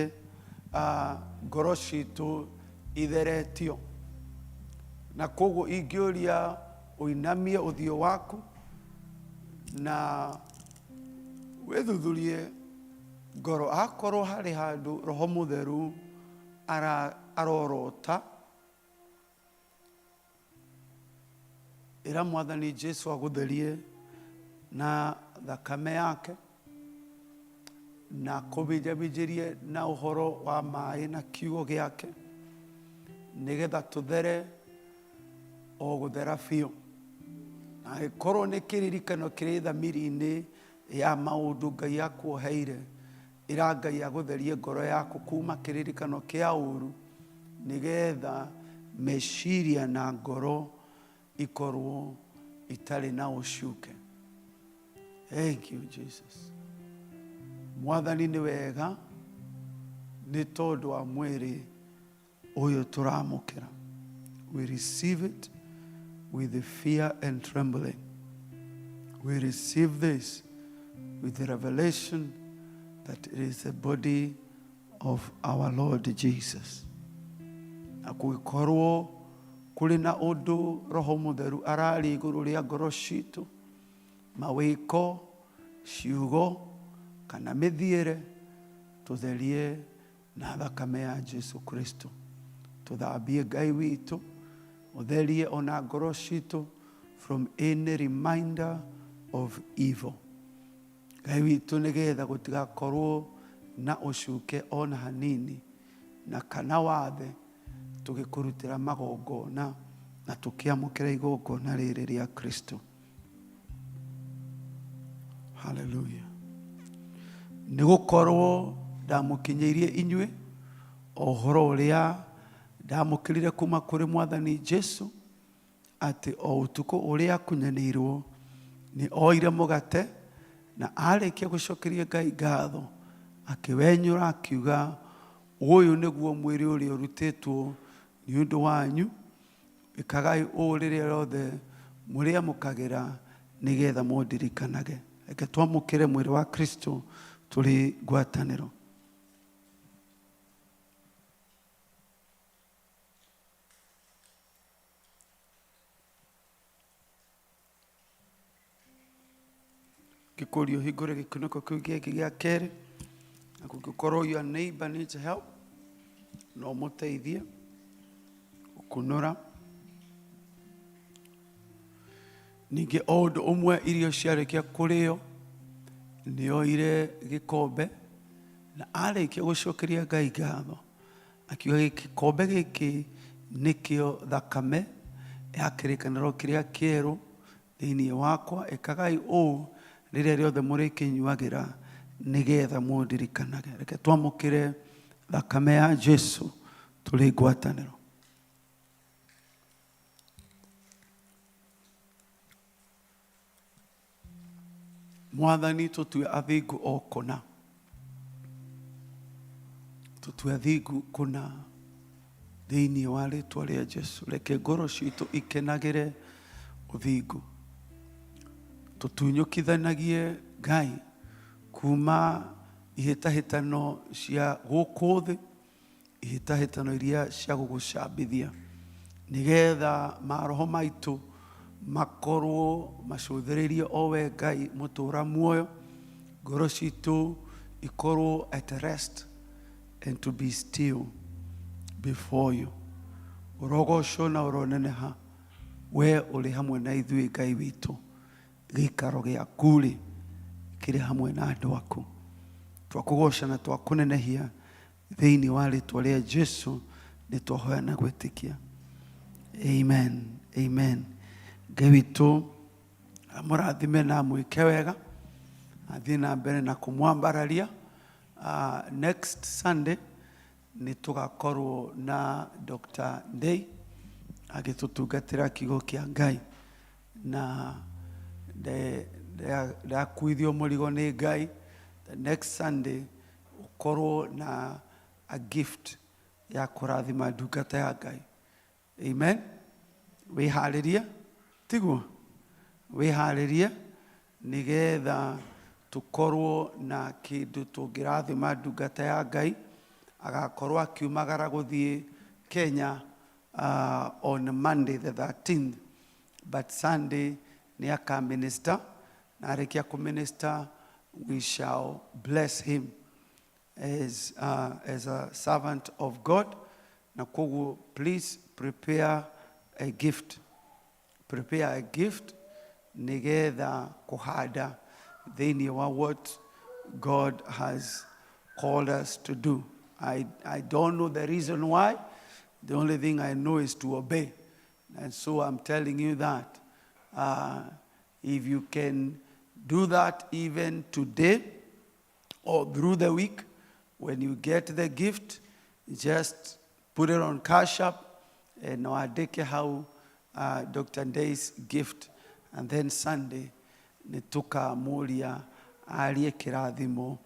ngoro citũ itheretio. Na koguo ingĩũria ũinamie ũthiũ waku na wĩthuthurie ngoro, akorwo harĩ handũ Roho Mũtheru arorota, ĩra Mwathani Jesu agũtherie na thakame yake na kũminjaminjĩrie na ũhoro wa maĩ na kiugo gĩake, nĩgetha tũthere o gũthera biũ. Na angĩkorwo nĩ kĩririkano kĩrĩ thamiri-inĩ ya maũndũ Ngai akuoheire, ĩra Ngai agũtherie ngoro yaku kuma kĩririkano kĩa ũru, nĩgetha meciria na ngoro ikorwo itarĩ na ũcuke. Thank you, Jesus. Mwathani nĩ wega nĩ tondũ wa mwĩrĩ ũyũ tũramũkĩra. We receive it with fear and trembling. We receive this with the revelation that it is the body of our Lord Jesus. Na kũngĩkorwo kũrĩ na ũndũ Roho Mũtheru araria igũrũ rĩa ngoro citũ, mawĩko, ciugo kana mĩthiĩre, tũtherie na thakame ya Jesu Kristo. Tũthambie Ngai witũ, ũtherie ona ngoro citũ from any reminder of evil. Ngai witũ, nĩgetha gũtigakorwo na ũcuke ona hanini na kana wathe tũgĩkũrutĩra magongona na tũkĩamũkĩra igongona rĩrĩ rĩa Kristo. Haleluya. Nĩ gũkorwo ndamũkinyĩirie inyuĩ o ũhoro ũrĩa ndamũkĩrire kuma kũrĩ Mwathani Jesu, atĩ o ũtukũ ũrĩa akunyanĩirwo nĩ oire mũgate, na arĩkia gũcokeria Ngai ngatho, akĩwenyũra, akiuga, ũyũ nĩguo mwĩrĩ ũrĩa ũrutĩtwo nĩ ũndũ wanyu, ĩkagai ũũ rĩrĩa rĩothe mũrĩamũkagĩra nĩgetha mũndirikanage. Reke twamũkĩre mwĩrĩ wa Kristo tũrĩ ngwatanĩro. Ngĩkũria ũhingũre gĩkunĩko kĩu kĩngĩ gĩa kerĩ, na kũngĩkorwo your neighbor needs help, no mũteithie gũkunũra. Ningĩ o ũndũ ũmwe irio ciarĩkia kũrĩo, nĩoire gĩkombe na arĩkia gũcokeria Ngai ngatho, akiuga, gĩkombe gĩkĩ nĩkĩo thakame ya kĩrĩkanĩro kĩrĩa kĩerũ thĩinĩ wakwa, ĩkagai ũũ rĩrĩa rĩothe mũrĩkĩnyuagĩra nĩgetha mũndirikanage. Reke twamũkĩre thakame ya Jesu tũrĩ ngwatanĩro. Mwathani, tũtue athingu o kũna, tũtue athingu kũna thĩinĩ wa rĩtwa rĩa Jesu. Reke ngoro citũ ikenagĩre ũthingu, tũtunyũkithanagie Ngai kuma ihĩtahĩtano cia gũkũ thĩ, ihĩtahĩtano iria cia gũgũcambithia, nĩgetha maroho maitũ makorwo macũthĩrĩirie o we Ngai mũtũra muoyo, ngoro citũ ikorwo at rest and to be still before you. Ũrogocwo na ũroneneha, we ũrĩ hamwe na ithuĩ Ngai witũ. Gĩikaro gĩaku-rĩ kĩrĩ hamwe na andũ aku. Twakũgoca na twakũnenehia thĩinĩ wa rĩtwa rĩa Jesu, nĩ twahoya na gwĩtĩkia. Amen. Amen. Ngai witũ amũrathime na amwĩke wega, athiĩ na mbere na kũmwambararia. Next Sunday nĩ tũgakorwo na Dr. Ndei agĩtũtungatĩra kiugo kĩa Ngai, na ndakuithio mũrigo nĩ Ngai. The next Sunday ũkorwo na a gift ya kũrathima ndungata ya Ngai. Amen. Wĩharĩrie, tiguo? Wĩharĩrie nĩgetha tũkorwo na kĩndũ tũngĩrathima ndungata ya Ngai. Agakorwo akiumagara gũthiĩ Kenya on Monday the 13th, but Sunday nĩ aka minister, na arĩkia kũ minister we shall bless him as a servant of God. Na koguo please prepare a gift, prepare a gift nigetha kuhanda thĩinĩ wa what God has called us to do. I don't know the reason why. The only thing I know is to obey. And so I'm telling you that if you can do that even today or through the week, when you get the gift, just put it on Cash App and wandĩke hau Dr. Ndei's gift, and then Sunday nĩ tũkamũria arie kĩrathimo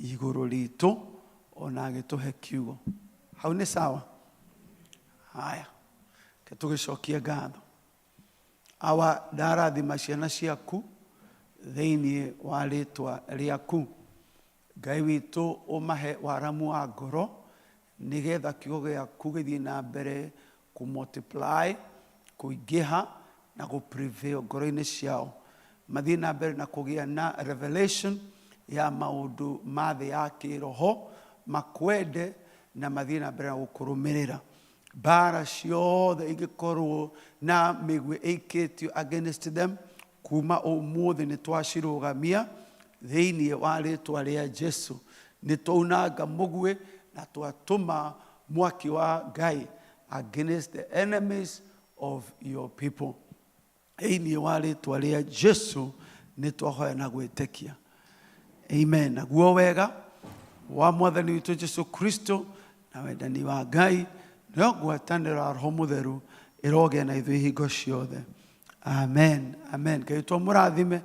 igũrũ ritũ ona agĩtũhe kiugo. Hau nĩ sawa? Haya, ke tũgĩcokie ngatho. Awa, ndarathima ciana ciaku thĩinĩ wa rĩtwa rĩaku. Ngai witũ, ũmahe waramu wa ngoro nĩgetha kiugo gĩaku gĩthiĩ na mbere kũ multiply, kũingĩha na gũ prevail ngoro-inĩ ciao. Mathiĩ na mbere na kũgĩa na revelation ya maũndũ ma thĩ ya kĩroho, makwende na mathiĩ na mbere na gũkũrũmĩrĩra. Mbara ciothe ingĩkorwo na mĩguĩ ĩikĩtio against them, kuma ũmũthĩ nĩ twacirũgamia thĩinĩ wa rĩtwa rĩa Jesu. Nĩ twaunanga mũguĩ na twatũma mwaki wa Ngai against the enemies of your people. Thĩinĩ wa rĩtwa rĩa Jesu nĩ twahoya na gwĩtĩkia. Amen. Naguo wega wa Mwathani witũ Jesu Kristo na wendani wa Ngai nayo ngwatanĩro ya Roho Mũtheru ĩrogĩa na ithuĩ hingo ciothe. Amen. Amen. Ngai twamũrathime.